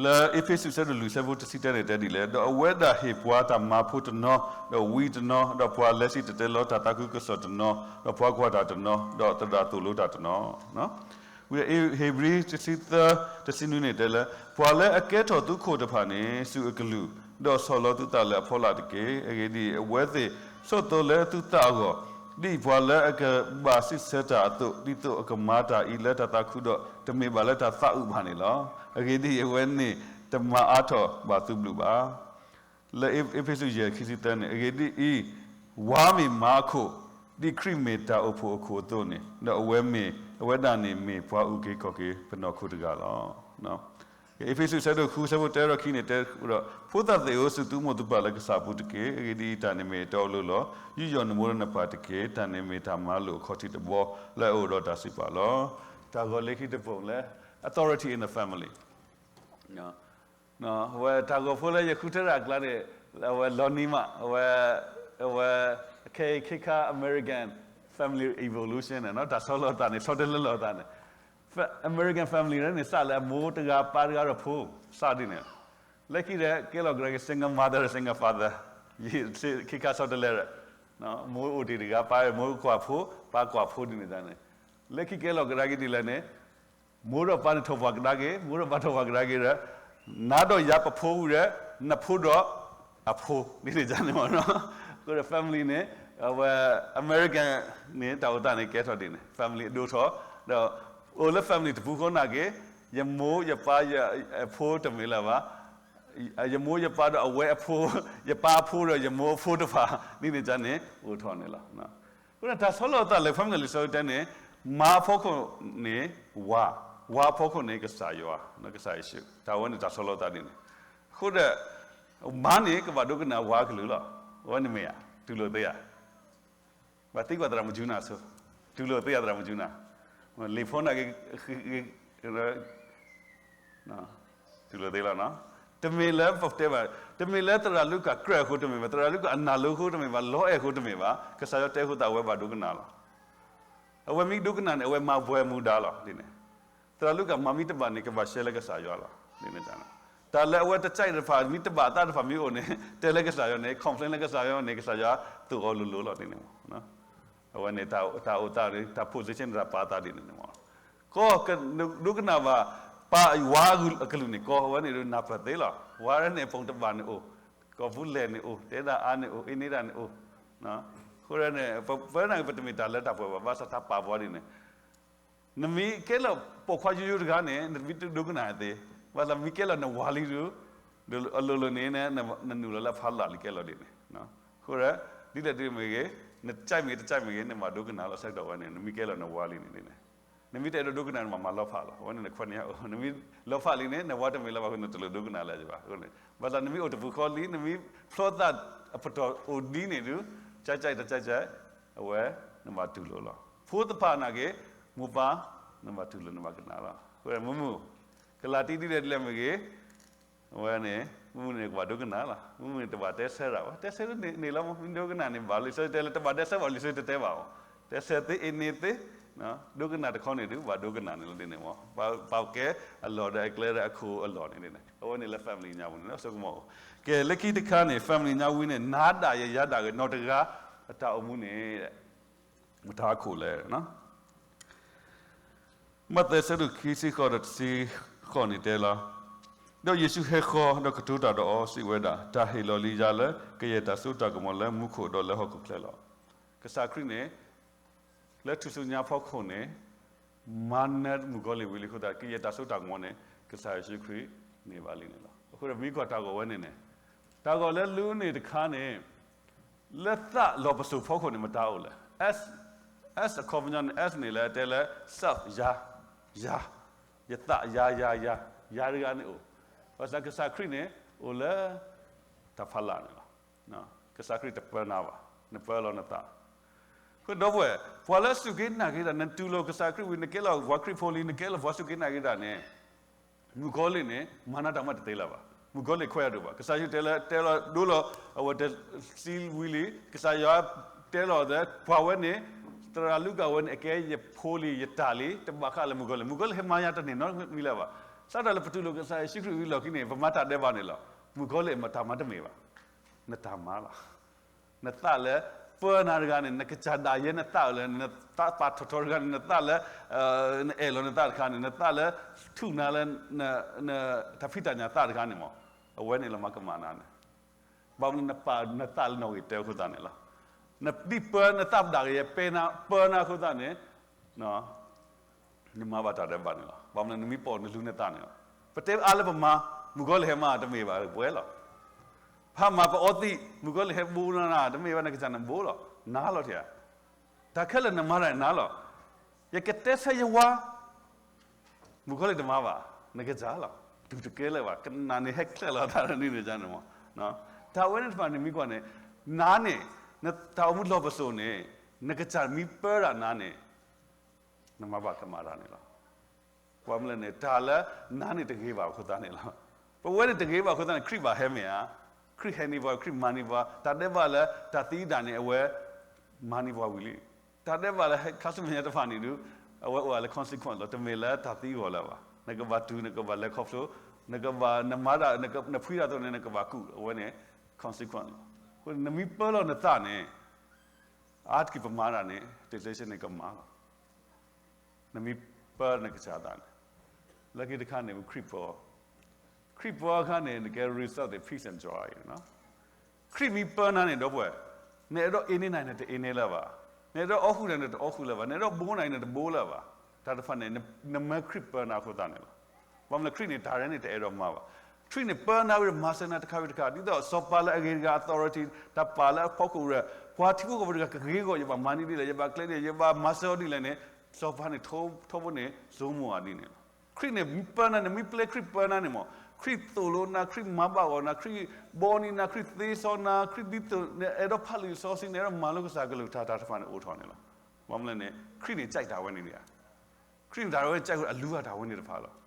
လၢအ့းဖ့းစူး ဆၢဒိၣ်လွံၢ် ဆၢဖိတဆံတၢန့ၣ်တဲဒ်လဲၣ်, ဒီးအဝဲဒၣ်ဟ့ၣ်ပှၤတၢ်မၤဖိတနီၤ, ဒီးဝံတနီၤ, ဒီးပှၤလဲၤစံၣ်တဲၤတဲလီၤတၢ်သးခုကစီၣ်တနီၤ, ဒီးပှၤကွၢ်တၢ်တနီၤ, ဒီးသရၣ်သိၣ်လိတၢ်တနီၤ. ဝံၤဧ့ၤဘြံၤတဆံသၢ တဆံနွံန့ၣ်တဲလၢ ပှၤလၢအကဲထီၣ်သုခိၣ်တဖၣ်န့ၣ် ဆူၣ်အကလုၢ်, ဒီးဆီၣ်လီၤသုသးလၢအဖီလာ်တက့ၢ်. အဂ့ၢ်ဒ်အံၤ, အဝဲသ့ၣ်ဆိးသီလၢသုသးအဂီၢ်, ဒ်ပှၤလၢအကဘၣ်စံးဆၢတၢ်အသိး, ဒ်သိးအကမၤတၢ်အံၤလၢတၢ်သးခုဒီး တမ့ၢ်ဘၣ်လၢတၢ်သးအုးဘၣ်န့ၣ်လီၤ. အဂ့ၢ်ဒ်အံၤ, အဝဲန့ၣ်တမၤအါထီၣ်ဘၣ်သုဘျုးဘၣ်. လၢအ့းဖ့းစူး ယဲၢ် ခံဆံသၢန့ၣ် အဂ့ၢ်ဒ်အံၤ, ဝါမ့ၢ်မါအခိၣ်, ဒ်ခရံာ်မ့ၢ်တၢ်အိၣ်ဖှိၣ်အခိၣ်အသိးန့ၣ်, ဒီးအဝဲမ့ၢ်, အဝဲဒၣ်န့ၣ်မ့ၢ်ပှၤအုၣ်က့ၤခီၣ်က့ၤပနီၢ်ခိတဂၤလီၤ. အ့းဖ့းစူး ဆၢဒိၣ်ဃု ဆၢဖိတၢဒီးခံန့ၣ်တဲဒီး, ဖိသၣ်သ့ၣ်ဧၢ, စူၢ်သုမိၢ်သုပၢ်လၢကစၢ်အပူၤတက့ၢ်. အဂ့ၢ်ဒ်အံၤ, တၢ်န့ၣ်မ့ၢ်အတီအလိၤလီၤ. ယူးယီၣ်နမိၢ်ဒီးနပၢ်တက့ၢ်. တၢ်န့ၣ်မ့ၢ်တၢ်မၤလိာ်အခီၣ်ထံးတဘီ လၢအအိၣ်ဒီးတၢ်စံးပာ်လီၤ. တၢ်ဂီၤလၢခံတပိာ်လၢ authority in the family အဝဲတၢ်ဂီၤဖိလၢယဃုထၢတၢ်အကျါန့ၣ် အဝဲလီၤနံၤမး အဝဲ အဝဲ ခဲအံၤခဲခါ American family evolution န့ၣ် တၢ်ဆီလီၤသးန့ၣ် ဆီတလဲလီၤသးန့ၣ် American family န့ၣ် စးလၢအမိၢ်တဂၤပၢ်တဂၤဒီးဖိ စးဒ်န့ၣ် လၢခံဒီး ကဲလီၤကရၢက single mother single father ယ ခံခါဆီတလဲဒီး မိၢ်အိၣ်တ့ၢ်တဂၤ ပၢ်မိၢ်ကွၢ်ဖိ ပၢ်ကွၢ်ဖိဒ်န့ၣ်န့ၣ်, လၢခံကဲလီၤကဒါက့ၤဒ်လဲၣ်န့ၣ်, မိၢ်ဒီးပၢ်န့ၣ်ထိၣ်ပှၤကဒါက့ၤ မိၢ်ဒီးပၢ်ထိၣ်ပှၤကဒါက့ၤဒီး, နၤဒီးယၤပဖိဝံၤဒီး, နဖိဒီးအဖိ ဒ်န့ၣ်န့ၣ်မ့ၢ်နီၤ, အဃိဒီး family န့ၣ်, အဝဲ American န့ၣ် တၢ်အိၣ်သးန့ၣ်ကဲထီၣ်ဒ်န့ၣ် family အဒိထီၣ်, ဒီးအိၣ်လၢ family တပူၤဃီနာ်က့ၤ, ယမိၢ်ယပၢ်ယဖိတမ့ၢ်လၢၤဘၣ် ယမိၢ်ယပၢ်ဒီးအဝဲအဖိ, ယပၢ်အဖိဒီးယမိၢ်အဖိတဖၣ် ဒ်န့ၣ်န့ၣ် အိၣ်ထီၣ်န့ၣ်လီၤ. အဃိန့ၣ် တၢ်ဆီလီၤသးလၢ family လံာ်စီဆှံတဲန့ၣ်, မါအဖီခိၣ်န့ၣ်ဝၤ, ဝၤအဖီခိၣ်န့ၣ်ကစၢ်ယွၤ, ကစၢ်ယ့ၣ်ၡူး, တၢ်ဝဲန့ၣ်တၢ်ဆီလီၤသးဒ်န့ၣ်, အဃိဒီး မါန့ၣ်ကဘၣ်ဒိကနၣ်ဝၤအကလုၢ်လီၤ. အဝဲန့ၣ်မ့ၢ်ဧါ, တူၢ်လိာ်သ့ဧါ ဘၣ်သံကွၢ်သရၣ်မုၣ်ကၠူနၤဆိ, တူၢ်လိာ်သ့ယၤသရၣ်မုၣ်ကၠူနၤ, လံာ်ဖိန့ၣ်က့ၤ, တူၢ်လိာ်သ့လီၤ. တမ့ၢ်လၢပတဲဘၣ်, တမ့ၢ်လၢသရၣ်လူၤကၣ်ကြၢးအဃိတမ့ၢ်ဘၣ်, သရၣ်လူၤကၣ်အနၢ်လိၤအဃိတမ့ၢ်ဘၣ်, လီအဲၣ်အဃိတမ့ၢ်ဘၣ်, ကစၢ်ယွၤတဲအဃိသတး အဝဲဘၣ်ဒိကနၣ်လီၤ. အဝဲမ့ၢ်ဒိကနၣ်န့ၣ် အဝဲမၤပှဲၤမူဒါလီၤန့ၣ်, သရၣ်လူၤကၣ်မၤမ့ၢ်တဘၣ်န့ၣ် ကဘၣ်ရှဲလၢကစၢ်ယွၤလီၤန့ၣ်, တၢ်လၢအဝဲတကဲတဖၣ် မ့ၢ်တဘၣ်အသးတဖၣ်မ့ၢ်အိၣ်န့ၣ် တဲလၢကစၢ်ယွၤန့ၣ် complain လၢကစၢ်ယွၤန့ၣ် ကစၢ်ယွၤသိၣ်အီၤလိၤလိၤလီၤန့ၣ်, အဝဲန့ၣ် တၢ်အိၣ်သးန့ၣ် တၢ် position န့ၣ် တၢ်ပာ်သးဒ်န့ၣ်န့ၣ်မ့ၢ်, ကီၢ်ဒိကနၣ်ဘၣ် ပၢ်ဝၤအကလုၢ်န့ၣ် ကီၢ်အဝဲန့ၣ်ဒုးနၢ်ပၢၢ်သ့လီၤ. ဝၤန့ၣ် ပိၣ်တဘၣ်န့ၣ်အိၣ်, ကီၢ်ပူၤလဲၣ်န့ၣ်အိၣ်, တဲဒၣ်အါန့ၣ်အိၣ်, အ့န့ၢ်ဒၣ်န့ၣ်အိၣ်, အဃိန့ၣ် ပဝဲန့ၣ် ပတမ့ၢ်တၢ်လၢတၢ်ပှဲၤဘၣ်, ဘၣ်ဆၣ်တၢ်ပာ်ပှၤဒ်န့ၣ် နမ့ၢ်ကဲလီၤပိာ်ခွါယိယိတဂၤန့ၣ် နတမ့ၢ်ဒိကနၣ်သ့, ဘၣ်ဆၣ်မ့ၢ်ကဲလီၤနဝၤလံဒုး, အလိၤလိၤန့ၣ် နနုာ်လီၤလၢအဖီလာ်လံကဲလီၤဒ်န့ၣ်, အဃိဒီး ဒ်လဲၣ်ဒ်မ့ၢ်ဂ့ၤ, နကြိုက်မ့ၢ်တကြိုက်မ့ၢ်ဂ့ၤ နဘၣ်ဒိကနၣ်လီၤဆၢကတီၢ်ဝဲန့ၣ် နမ့ၢ်ကဲလီၤနဝၤလံန့ၣ်ဒ်န့ၣ်, နမ့ၢ်တအဲၣ်ဒိးဒိကနၣ်န့ၣ် နဘၣ်မၤလီၤဖးလီၤ. အဝဲန့ၣ်နခွဲးန့ၢ်အအိၣ်, နမ့ၢ်လီၤဖးလံန့ၣ် နဝၤတမ့ၢ်လၢၤဘၣ်အဃိ နတလိၣ်ဒိကနၣ်လၢၤဘၣ်. ဘၣ်ဆၣ်နမ့ၢ်အိၣ်တပူၤဃီလံ နမ့ၢ်ဖျီသးအပတီၢ်အိၣ်ဒ်န့ၣ်ဒုး, ကြိုက်ကြိုက်တကြိုက်ကြိုက် အဝဲ နဘၣ်တူၢ်လိာ်လီၤ. ဖိသ့ၣ်တဖၣ်နာ်က့ မိၢ်ပၢ် နဘၣ်တူၢ်လိာ်နဘၣ်ကနၣ်လီၤ. အဃိမုၢ်မုၢ် ကလၤတံဒ်လဲၣ်ဒ်လဲၣ်မ့ၢ်ဂ့ၤ, အဝဲန့ၣ် မုၢ်မုၢ်န့ၣ် ကဘၣ်ဒိကနၣ်လီၤ. မုၢ်မုၢ်န့ၣ် တဘၣ်တဲဆၢတၢ်ဘၣ်, တဲဆၢန့ၣ်လီၤ မ့ၢ်ဒိကနၣ်န့ၣ် ဘၣ်လံာ်စီဆှံတဲလၢ တဘၣ်တဲဆၢဘၣ် လံာ်စီဆှံတတဲဘၣ်အီၤ, တဲဆၢသ့ အ့န့သ့, ဒိကနၣ်တခီန့ၣ်ဒုး ဘၣ်ဒိကနၣ်န့ၣ်လီၤဒ်န့ၣ်မ့ၢ်, ပာ်ကဲအလီၢ်ဒီးအကျဲဒီးအခိၣ်အလီၢ်န့ၣ်ဒ်န့ၣ်, အဝဲန့ၣ်လၢ family ညါပူၤန့ၣ် ဆိကမိၣ်, ကဲ လၢခံတခါန့ၣ် family ညါဝံၤန့ၣ် နၤဒၣ်ယၤ ယၤဒၣ်ဂ့ၤ နီၢ်တဂၤ အတၢ်အိၣ်မူန့ၣ် မတၤအခိၣ်လဲၣ် မးသဲ ဆၢဒိၣ်ခံဆံဃိးဒီးတဆံဃိးန့ၣ်တဲလီၤ, ဒီးယ့ၣ်ၡူးဟဲဃီၤ ဒီးကတိၤတၢ်ဒီးအီၤ စံးဝဲဒၣ်, တၢ်ဟ့ၣ်လီၤလံယၤလၢ ကယဲၢ်တၢ်စိတၢ်ကမီၤလၢမူခိၣ်ဒီးလၢဟီၣ်ခိၣ်ချၢလီၤ. ကစၢ်ခရံာ်န့ၣ် လၢထူၣ်စုညါအဖီခိၣ်န့ၣ် မၤနၢၤမုၣ်ကီၤလံၢ်ဝံၤလံအဃိသတး ကယဲၢ်တၢ်စိတၢ်ကမီၤန့ၣ် ကစၢ်ယ့ၣ်ၡူးခရံာ်န့ၢ်ဘၣ်လံန့ၣ်လီၤ. အဃိဒီးမ့ၢ်ကွၢ်တၢ်ဂီၤဝဲန့ၣ်န့ၣ်, တၢ်ဂီၤလၢလူန့ၣ်တခါန့ၣ် လၢသးလီၤပစိာ်ဖီခိၣ်န့ၣ် မတၤအိၣ်လဲၣ်. S အခီပညီန့ၣ် S န့ၣ်လၢတဲလၢ self ယၤ, ယၤ, ယသးယၤယၤယၤ, ယၤတဂၤန့ၣ်အိၣ်, ဘၣ်ဆၣ်ကစၢ်ခရံာ်န့ၣ် အိၣ်လၢတၢ်ဖီလာ်န့ၣ်လီၤ. ကစၢ်ခရံာ်တပၢနၤဘၣ်, နပၢလီၤနသး ဃိဒီပုၢ်ဝဲၢ်, ပှၤလၢအစူၢ်က့ၤနာ်က့ၤတၢ် နတူၢ်လိာ်ကစၢ်ခရံာ်ဝံၤ နကဲလီၤပှၤခရံာ်ဖိလံ နကဲလီၤပှၤစူၢ်က့ၤနာ်က့ၤတၢ်န့ၣ်, မုၣ်ကီၤလံၢ်န့ၣ် မၤနၢၤတၢ်မးတသ့လၢၤဘၣ်. မုၣ်ကီၤလံၢ်ခွဲးအဒိၣ်ဘၣ်. ကစၢ်ယ့ၣ်ၡူးတဲလၢ တဲလီၤဒိလီၤ အဝဲတသံဝံၤလံ, ကစၢ်ယွၤတဲလီၤသး ပှၤဝဲန့ၣ်, သရၣ်လူၤကၣ်ဝဲန့ၣ် အကဲယဖိလံ ယတၢ်လံ, တဘၣ်ဃးလၢမုၣ်ကီၤလံၢ်, မုၣ်ကီၤလံၢ်ဟဲမၤယၤတန့ၢ်နီတမံၤလၢၤဘၣ်. စးထီၣ်လၢပတူၢ်လိာ်ကစၢ်ယ့ၣ်ၡူးခရံာ်ဝံၤလီၢ်ခံန့ၣ် ပမၤတၢ်ဒဲးဘးန့ၣ်လီၤ. မုၣ်ကီၤလံၢ်မၤတၢ်မးတမ့ၢ်ဘၣ်. နတၢ်မၤလီၤ. နသးလၢ ပၢနၤတဂၤန့ၣ် နကစၢ်ဒၣ်ယဲနသးလၢ နသးပာ်ထီၣ်ထီတဂၤန့ၣ် နသးလၢ နအဲၣ်လီၤနသးတခါန့ၣ် နသးလၢ ထူၣ်နၤလၢ တၢ်ဖံးတၢ်ညၣ်သးတခါန့ၣ်မး, အဝဲန့ၣ်လီၤမၤကမၣ်နၤန့ၣ်, ဘၣ်မနုၤနပာ်နသးလၢနီၣ်ဂံၢ်တၢအဃိသတးန့ၣ်လီၤ. နဒ်ပၢနသးပဒၣ်ကယဲၢ် ပၢနၤ ပၢနၤအဃိသတးန့ၣ် နမၤဘၣ်တၢ်ဒဲးဘးန့ၣ်လီၤ. ဘၣ်မနုၤနမ့ၢ်ပိာ်နလူၤနသးန့ၣ်လီၤ. ပတဲအါလၢပမၤ, မုၣ်ကီၤလံၢ်ဟဲမၤတမ့ၢ်ဘၣ်ပှဲၤလီၤ. ဖးမၤပအီသံး, မုၣ်ကီၤလံၢ်ဟဲဘိနၤ တမ့ၢ်ဘၣ်နကစၢ်နဘိလီၤ. နၤလီၤထံၣ်ဧါ. တၢ်ခဲလၢာ်နမၤတၢ်န့ၣ်နၤလီၤ. ယကတဲဆၢယဝၤ မုၣ်ကီၤလံၢ်တမၤဘၣ်, နကစၢ်လီၤ. တူၢ်တကဲလၢၤဘၣ်, ကနၣ်န့ၣ်ဟဲချၢၣ်လီၤတၢ်န့ၣ်န့ၣ်န့ၣ်, တၢ်ဝဲန့ၣ်တဖၣ်န့ၣ်မ့ၢ်ကွၢ်န့ၣ်, နၤန့ၣ် တၢ်အိၣ်မူလီၤပစိာ်န့ၣ် နကစၢ်မ့ၢ်ပၢတၢ်နၤန့ၣ် နမၤဘၣ်ကမၣ်တၢ်န့ၣ်လီၤ. ကွၢ်မလဲၣ်န့ၣ် တၢ်လၢနၤန့ၣ်တဂ့ၤဘၣ်အဃိသတးန့ၣ်လီၤ. ပဝဲန့ၣ်တဂ့ၤဘၣ်အဃိသတးန့ၣ် ခရံာ်ဘၣ်ဟဲမ့ၢ်ဧါ. ခရံာ်ဟဲန့ၢ်ပှၤ, ခရံာ်မၤန့ၢ်ပှၤ, တၢ်ဒဲးဘးလၢတၢ်သံဒၣ်န့ၣ် အဝဲမၤန့ၢ်ပှၤဝံၤလံ. တၢ်ဒဲးဘးလၢခါဆူမဲာ်ညါတဖၣ်န့ၣ်ဒုး အဝဲအိၣ်လၢ consequence လီၤ. တမ့ၢ်လၢတၢ်သံအဂီၢ်လၢၤဘၣ်. နကဘၣ်တူၢ်, နကဘၣ်လဲၤခီဖျိ, နကဘၣ်, နမၤဒၣ်, နဖှံတၢ်အသိးန့ၣ် နကဘၣ်ကူး, အဝဲန့ၣ် consequence လီၤ. အဃိန့ၣ် နမ့ၢ်ပၢလီၤနသးန့ၣ် အါတက့ၢ်ပမၤတၢ်န့ၣ် temptationန့ၣ်ကမၤလီၤ. နမ့ၢ်ပၢနကစၢ်သးန့ၣ်, လၢခံတခါန့ၣ် ခရံာ်ပၢအီၤ, ခရံာ်ပၢအခါန့ၣ် နကဲ result သ့ၣ် peace and joy ခရံာ်မ့ၢ်ပၢနၤန့ၣ် ဒီပုၢ်ဝဲၢ်, နအဲၣ်ဒိးအ့န့နၤ နတအ့န့လၢၤဘၣ်, နအဲၣ်ဒိးအီၣ်ဃုာ်နၤ နတအီၣ်ဃုာ်လၢၤဘၣ်, နအဲၣ်ဒိးဘိနၤ နတဘိလၢၤဘၣ်, တၢ်တဖၣ်န့ၣ် နမၢခရံာ်ပၢနၤအဃိသတးန့ၣ်လီၤ. ဘၣ်မနုၤလဲၣ် ခရံာ်န့ၣ် တၢ်ရဲၣ်န့ၣ်တအဲၣ်ဒိးမၤဘၣ်. ခရံာ်န့ၣ်ပၢနၤဝံၤဒီးမၤစၢၤနၤတခါဝံၤတခါ, ဒ်သိးစီၤပၤလၢအဂ့ၤတဂၤ authority တၢ်ပာ်လၢအဖီခိၣ်ရၢၢ်, ပှၤထံဖိကီၢ်ဖိတဂၤကဂ့ၤဂီၢ် ယဘၣ်မၤန့ၢ်ဒ်လဲၣ်, ယဘၣ်ကျဲဒ်လဲၣ်, ယဘၣ်မၤစၢၤအီၤဒ်လဲၣ်န့ၣ်, စီၤပၤန့ၣ် ထီဘိန့ၣ် ဆိကမိၣ်အီၤဒ်န့ၣ်လီၤ. ခရံာ်န့ၣ်မ့ၢ်ပၢနၤန့ၣ် မ့ၢ်ပျဲခရံာ်ပၢနၤန့ၣ်မး, ခရံာ်သိၣ်လိနၤ, ခရံာ်မၤဘၣ်ဂီၢ်နၤ, ခရံာ်ဘီနံၤနၤ, ခရံာ်သ့စီနၤ, ခရံာ်ဒ်သိး နအဲၣ်ဒိးဖးလံာ်စီဆှံ, နအဲၣ်ဒိးမၤလိကစၢ်ကလုၢ်ကထါ တၢ်တဖၣ်န့ၣ်အိၣ်ထီၣ်န့ၣ်လီၤ. ဘၣ်မနုၤလဲၣ်န့ၣ် ခရံာ်န့ၣ် ကြိုက် တၢ်ဝဲန့ၣ်ဒံးဧါ. ခရံာ်န့ၣ်တၢ်ရဲၣ်န့ၣ် ကြိုက်အလူၤအတၢ်ဝဲန့ၣ်တဖၣ်လီၤ.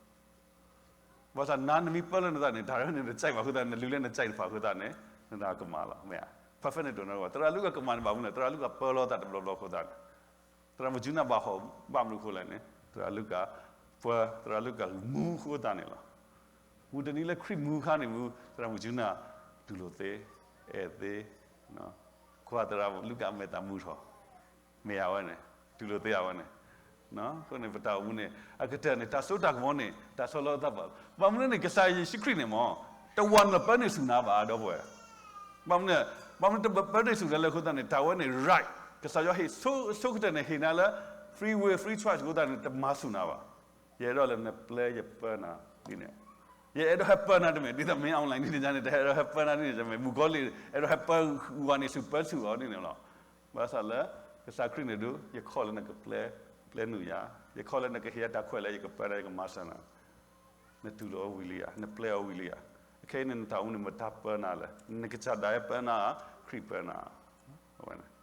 ဘၣ်ဆၣ်နၤနမ့ၢ်ပၢလၢနသးန့ၣ် တၢ်ရဲၣ်န့ၣ် နကြိုက်ဘၣ်အဃိသတး နလူၤလၢနကြိုက်တဖၣ်အဃိသတးန့ၣ် နတၢ်ကမၤလီၤ. မ့ၢ်ဧါ, perfect န့ၣ်တအိၣ်နီတဂၤ, သရၣ်လူၤကကမၤန့ၣ် ဘၣ်မနုၤလဲၣ်, သရၣ်လူၤကပၢလီၤသးတဘျီဘျီအဃိသတးန့ၣ်, သရၣ်မုၣ်ကၠူနၢ်ဘၣ်ဟီၣ် ဘၣ်မနုၤအဃိလဲၣ်န့ၣ် သရၣ်လူၤကပၢ, သရၣ်လူၤကမူအဃိသတးန့ၣ်လီၤ. မုၢ်တနံၤလၢခရံာ်မူအခါန့ၣ်မူ, သရၣ်မုၣ်ကၠူနၢ် တူၢ်လိာ်သ့, အဲၣ်သ့, ကွၢ်သရၣ်လူၤကအမဲာ်သးမုာ်ထီၣ်, မ့ၢ်အဝဲန့ၣ်, တူၢ်လိာ်သ့အဝဲန့ၣ်. အဃိန့ၣ် ပတၢ်အိၣ်မူန့ၣ် အကတၢၢ်န့ၣ် တၢ်စိတၢ်ကမီၤန့ၣ် တၢ်ဆီလီၤအသးဘၣ်. ဘၣ်မနုၤန့ၣ် ကစၢ်ယ့ၣ်ၡူးခရံာ်န့ၣ်မး တဝၤနၢ်ပၢန့ၢ်ဆူၣ်နၤဘၣ် ဒီပုၢ်ဝဲၢ်. ဘၣ်မနုၤ, ဘၣ်မနုၤတပၢန့ၢ်ဆူၣ်နၤလဲၣ်အဃိသတးန့ၣ် တၢ်ဝဲန့ၣ် right, ကစၢ်ယွၤဟ့ၣ်ဆိကတၢၢ်န့ၣ် ဟ့ၣ်နၤလၢ free will, free choice အဃိသတးန့ၣ် တမၤဆူၣ်နၤဘၣ်. ယအဲၣ်ဒိးလၢနပျဲယပၢနၤဒ်န့ၣ်, ယအဲၣ်ဒိးဟဲပၢနၤတမ့ၢ် ဒ်သိးမ့ၢ် online ဒ်န့ၣ်န့ၣ် တအဲၣ်ဒိးဟဲပၢနၤဒ်န့ၣ် မ့ၢ်မုၣ်ကီၤလံၢ် အဲၣ်ဒိးဟဲပၢဝၤန့ၣ်ဆူၣ်ပၢဆူၣ်အီၤဒ်န့ၣ်လီၤ. ဘၣ်ဆၣ်လၢ ကစၢ်ခရံာ်န့ၣ်ဒုး ယခီၣ်လၢနကပျဲ, ပျဲနုာ်ယၤ, ယခီၣ်လၢနကဟ့ၣ်ယၤတၢ်ခွဲးလၢယကပၢနၤ ယကမၤစၢၤနၤ, နတူၢ်လိာ်အီၤဝံၤလံဧါ, နပျဲအီၤဝံၤလံဧါ. အခဲအံၤန့ၣ် နတၢ်အိၣ်မူန့ၣ် မတၤပၢနၤလဲၣ်, နကစၢ်ဒၣ်ဝဲပၢနၤ, ခရံာ်ပၢနၤ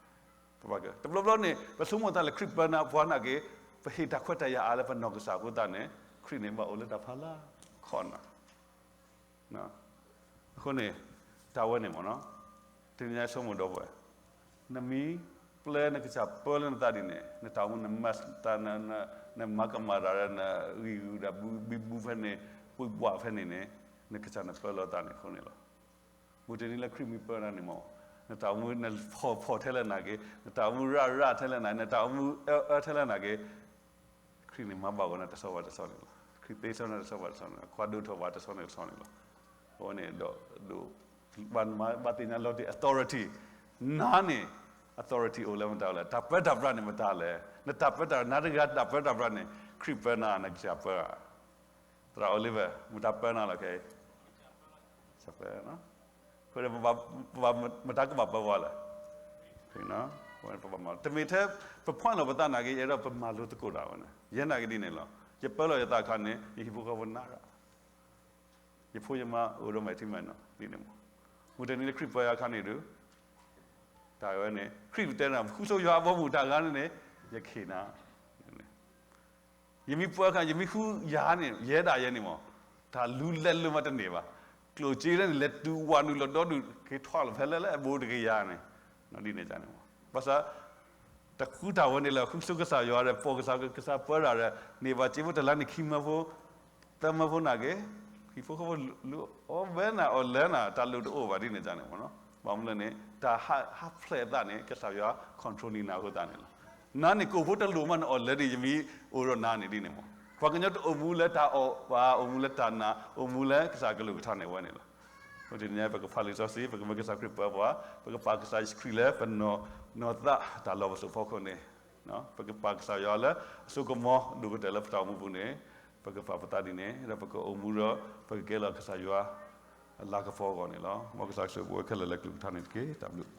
တဘျီဘျီန့ၣ် ပဆိကမိၣ်သးလၢခရံာ်ပၢနၤပှၤနာ်က့, ပဟ့ၣ်တၢ်ခွဲးတၢ်ယာ်အါလၢပနီၢ်ကစၢ်အဃိသတးန့ၣ် ခရံာ်န့ၣ်ဘၣ်အိၣ်လၢတၢ်ဖးလၢ်ခီၣ်နၤ. အဃိန့ၣ် တၢ်ဝဲန့ၣ်မ့ၢ်နီၤ, တနံၤညါဆိကမိၣ်ဒီပုၢ်ဝဲၢ်, နမ့ၢ်ပျဲနကစၢ်ပၢလၢနသးဒ်န့ၣ် နတၢ်အိၣ်မူ နမၤ, နမၤကမၣ်တၢ်ဒီး နဂံၢ်ဂူာ်ဒီး ဘုဘံဘူဖဲန့ၣ်, ပှ့ၤဘှးဖဲန့ၣ်န့ၣ် နကစၢ်န့ၣ်ပၢလီၤသးန့ၣ်အဃိန့ၣ်လီၤ. မုၢ်တနံၤလၢခရံာ်မ့ၢ်ပၢနၤန့ၣ်မ့ၢ်, နတၢ်အိၣ်မူ နဖီၣ်ဖီၣ်ထဲလဲၣ်နာ်က့, နတၢ်အိၣ်မူရၣ်ရၣ်ထဲလဲၣ်နာ်က့, နတၢ်အိၣ်မူအၢအၢထဲလဲၣ်နာ်က့, ခရံာ်န့ၣ်မၤဘၣ်ဂီၤနၤတဆီဘၣ်တဆီန့ၣ်လီၤ. ခရံာ်သ့စီနၤတဆီဘၣ်တဆီန့ၣ်လီၤ. ခွါဒိၣ်ထီၣ်ဘၣ်တဆီန့ၣ်တဆီန့ၣ်လီၤ. အဝဲန့ၣ်ဒီး ဒိး ဘၣ်သ့ၣ်ညါလီၤတံၢ် authority, နၤန့ၣ် authority အိၣ်လၢမတၤလဲၣ်, တၢ်ပၢတၢ်ပြးန့ၣ်မတၤလဲၣ်, နတၢ်ပၢတၢ် နၤတဂၤတၢ်ပၢတၢ်ပြးန့ၣ် ခရံာ်ပၢနၤ နကစၢ်ပၢဧါ. သရၣ် Oliver မတၤပၢနၤလီၤခဲအံၤ, ကစၢ်ပၢ, အဃိ မတၤကဘၣ်ပၢပှၤလဲၣ်, တမ့ၢ်ထဲပဖီၣ်လီၤပသးနာ်က့ ယအဲၣ်ဒိးပမၤလိသကိးတၢ်ဝဲန့ၣ်, ယဲနာ်က့ဒ်န့ၣ်လီၤ. ယပၢလီၤယသးအခါန့ၣ် ယဟံၣ်ဖိဃီဖိနးရၣ် ယဖိယမါအိၣ်ဒီးမဲာ်ထံမဲာ်နိ ဒ်န့ၣ်မး. မုၢ်တနံၤလၢခရံာ်ပၢယၤအခါန့ၣ်ဒုး တၢ်ဝဲန့ၣ် ခရံာ်တဲနၤ ဃုဆိယွၤအဘီအမုၢ်တၢ်ဂၤန့ၣ်န့ၣ် ယကဟ့ၣ်နၤ. ယမ့ၢ်ပၢအခါ ယမ့ၢ်ဃုယၤန့ၣ် ယဲဒၣ်ယဲန့ၣ်မး တၢ်လူၤလဲၤလိာ်မးတန့ၢ်ဘၣ်. ကျိၣ်စ့လၢန့ၣ် လဲၤတုၤဝးနုာ်လီၤဒီဒုး က့ၤထီၣ်လီၤဖဲလဲၣ်လၢအဘိတကယၤန့ၣ် ဒ်န့ၣ်န့ၣ်မး. ဘၣ်ဆၣ် တဃုတၢ်ဝဲန့ၣ်လၢ ဃုဆိကစၢ်ယွၤဒီး ပိာ်ကစၢ် ကစၢ်ပၢတၢ်ဒီး န့ၢ်ဘၣ်စ့ဖိတလါန့ၣ် ခံမၢဖိ သၢမၢဖိနာ်က့ ဟံၣ်ဖိဃီဖိအိၣ်ဝဲနၤအီၣ်လၢနၤ တၢ်လိၣ်တအိၣ်ဘၣ်ဒ်န့ၣ်န့ၣ်မး. ဘၣ်မနုၤလဲၣ်န့ၣ် တၢ်ဟးဖျဲးအသးန့ၣ် ကစၢ်ယွၤ control န့ၢ်နၤအဃိသတးန့ၣ်လီၤ. နၤန့ၣ် ကိၣ်ဖိတလိၣ်မး နအီၣ်လၢဒ်ယမ့ၢ်အိၣ်ဒီးနၤန့ၣ်ဒ်န့ၣ်မး. ပှၤကညီတအိၣ်မူလၢတၢ်အီၣ်ဘၣ် အိၣ်မူလၢတၢ်နာ် အိၣ်မူလၢကစၢ်ကလုၢ်ကထါန့ၣ်ဝဲန့ၣ်လီၤ. အဃိတနံၤညါ ပကဖးလံာ်စီဆှံ ပကမၢကစၢ်ခရံာ်ပၢပှၤ ပကပာ်ကစၢ်ယ့ၣ်ၡူးခရံာ်လၢ ပနီၢ်သးတၢ်လီၢ်ပစိာ်ဖီခိၣ်န့ၣ် ပကပာ်ကစၢ်ယွၤလၢ အစိကမီၤဒိၣ်ကတၢၢ်လၢပတၢ်အိၣ်မူပူၤန့ၣ် ပကပာ်ပသးဒ်န့ၣ် ဒီးပကအိၣ်မူဒီး ပကကဲလီၤကစၢ်ယွၤ အလၤကပီၤအဂီၢ်န့ၣ်လီၤ. မ်ကစၢ်ယွၤဆိၣ်ဂ့ၤပဝဲခဲလၢာ်လၢကလုၢ်ကထါန့ၣ်တက့ၢ်. တၢ်ဘျုး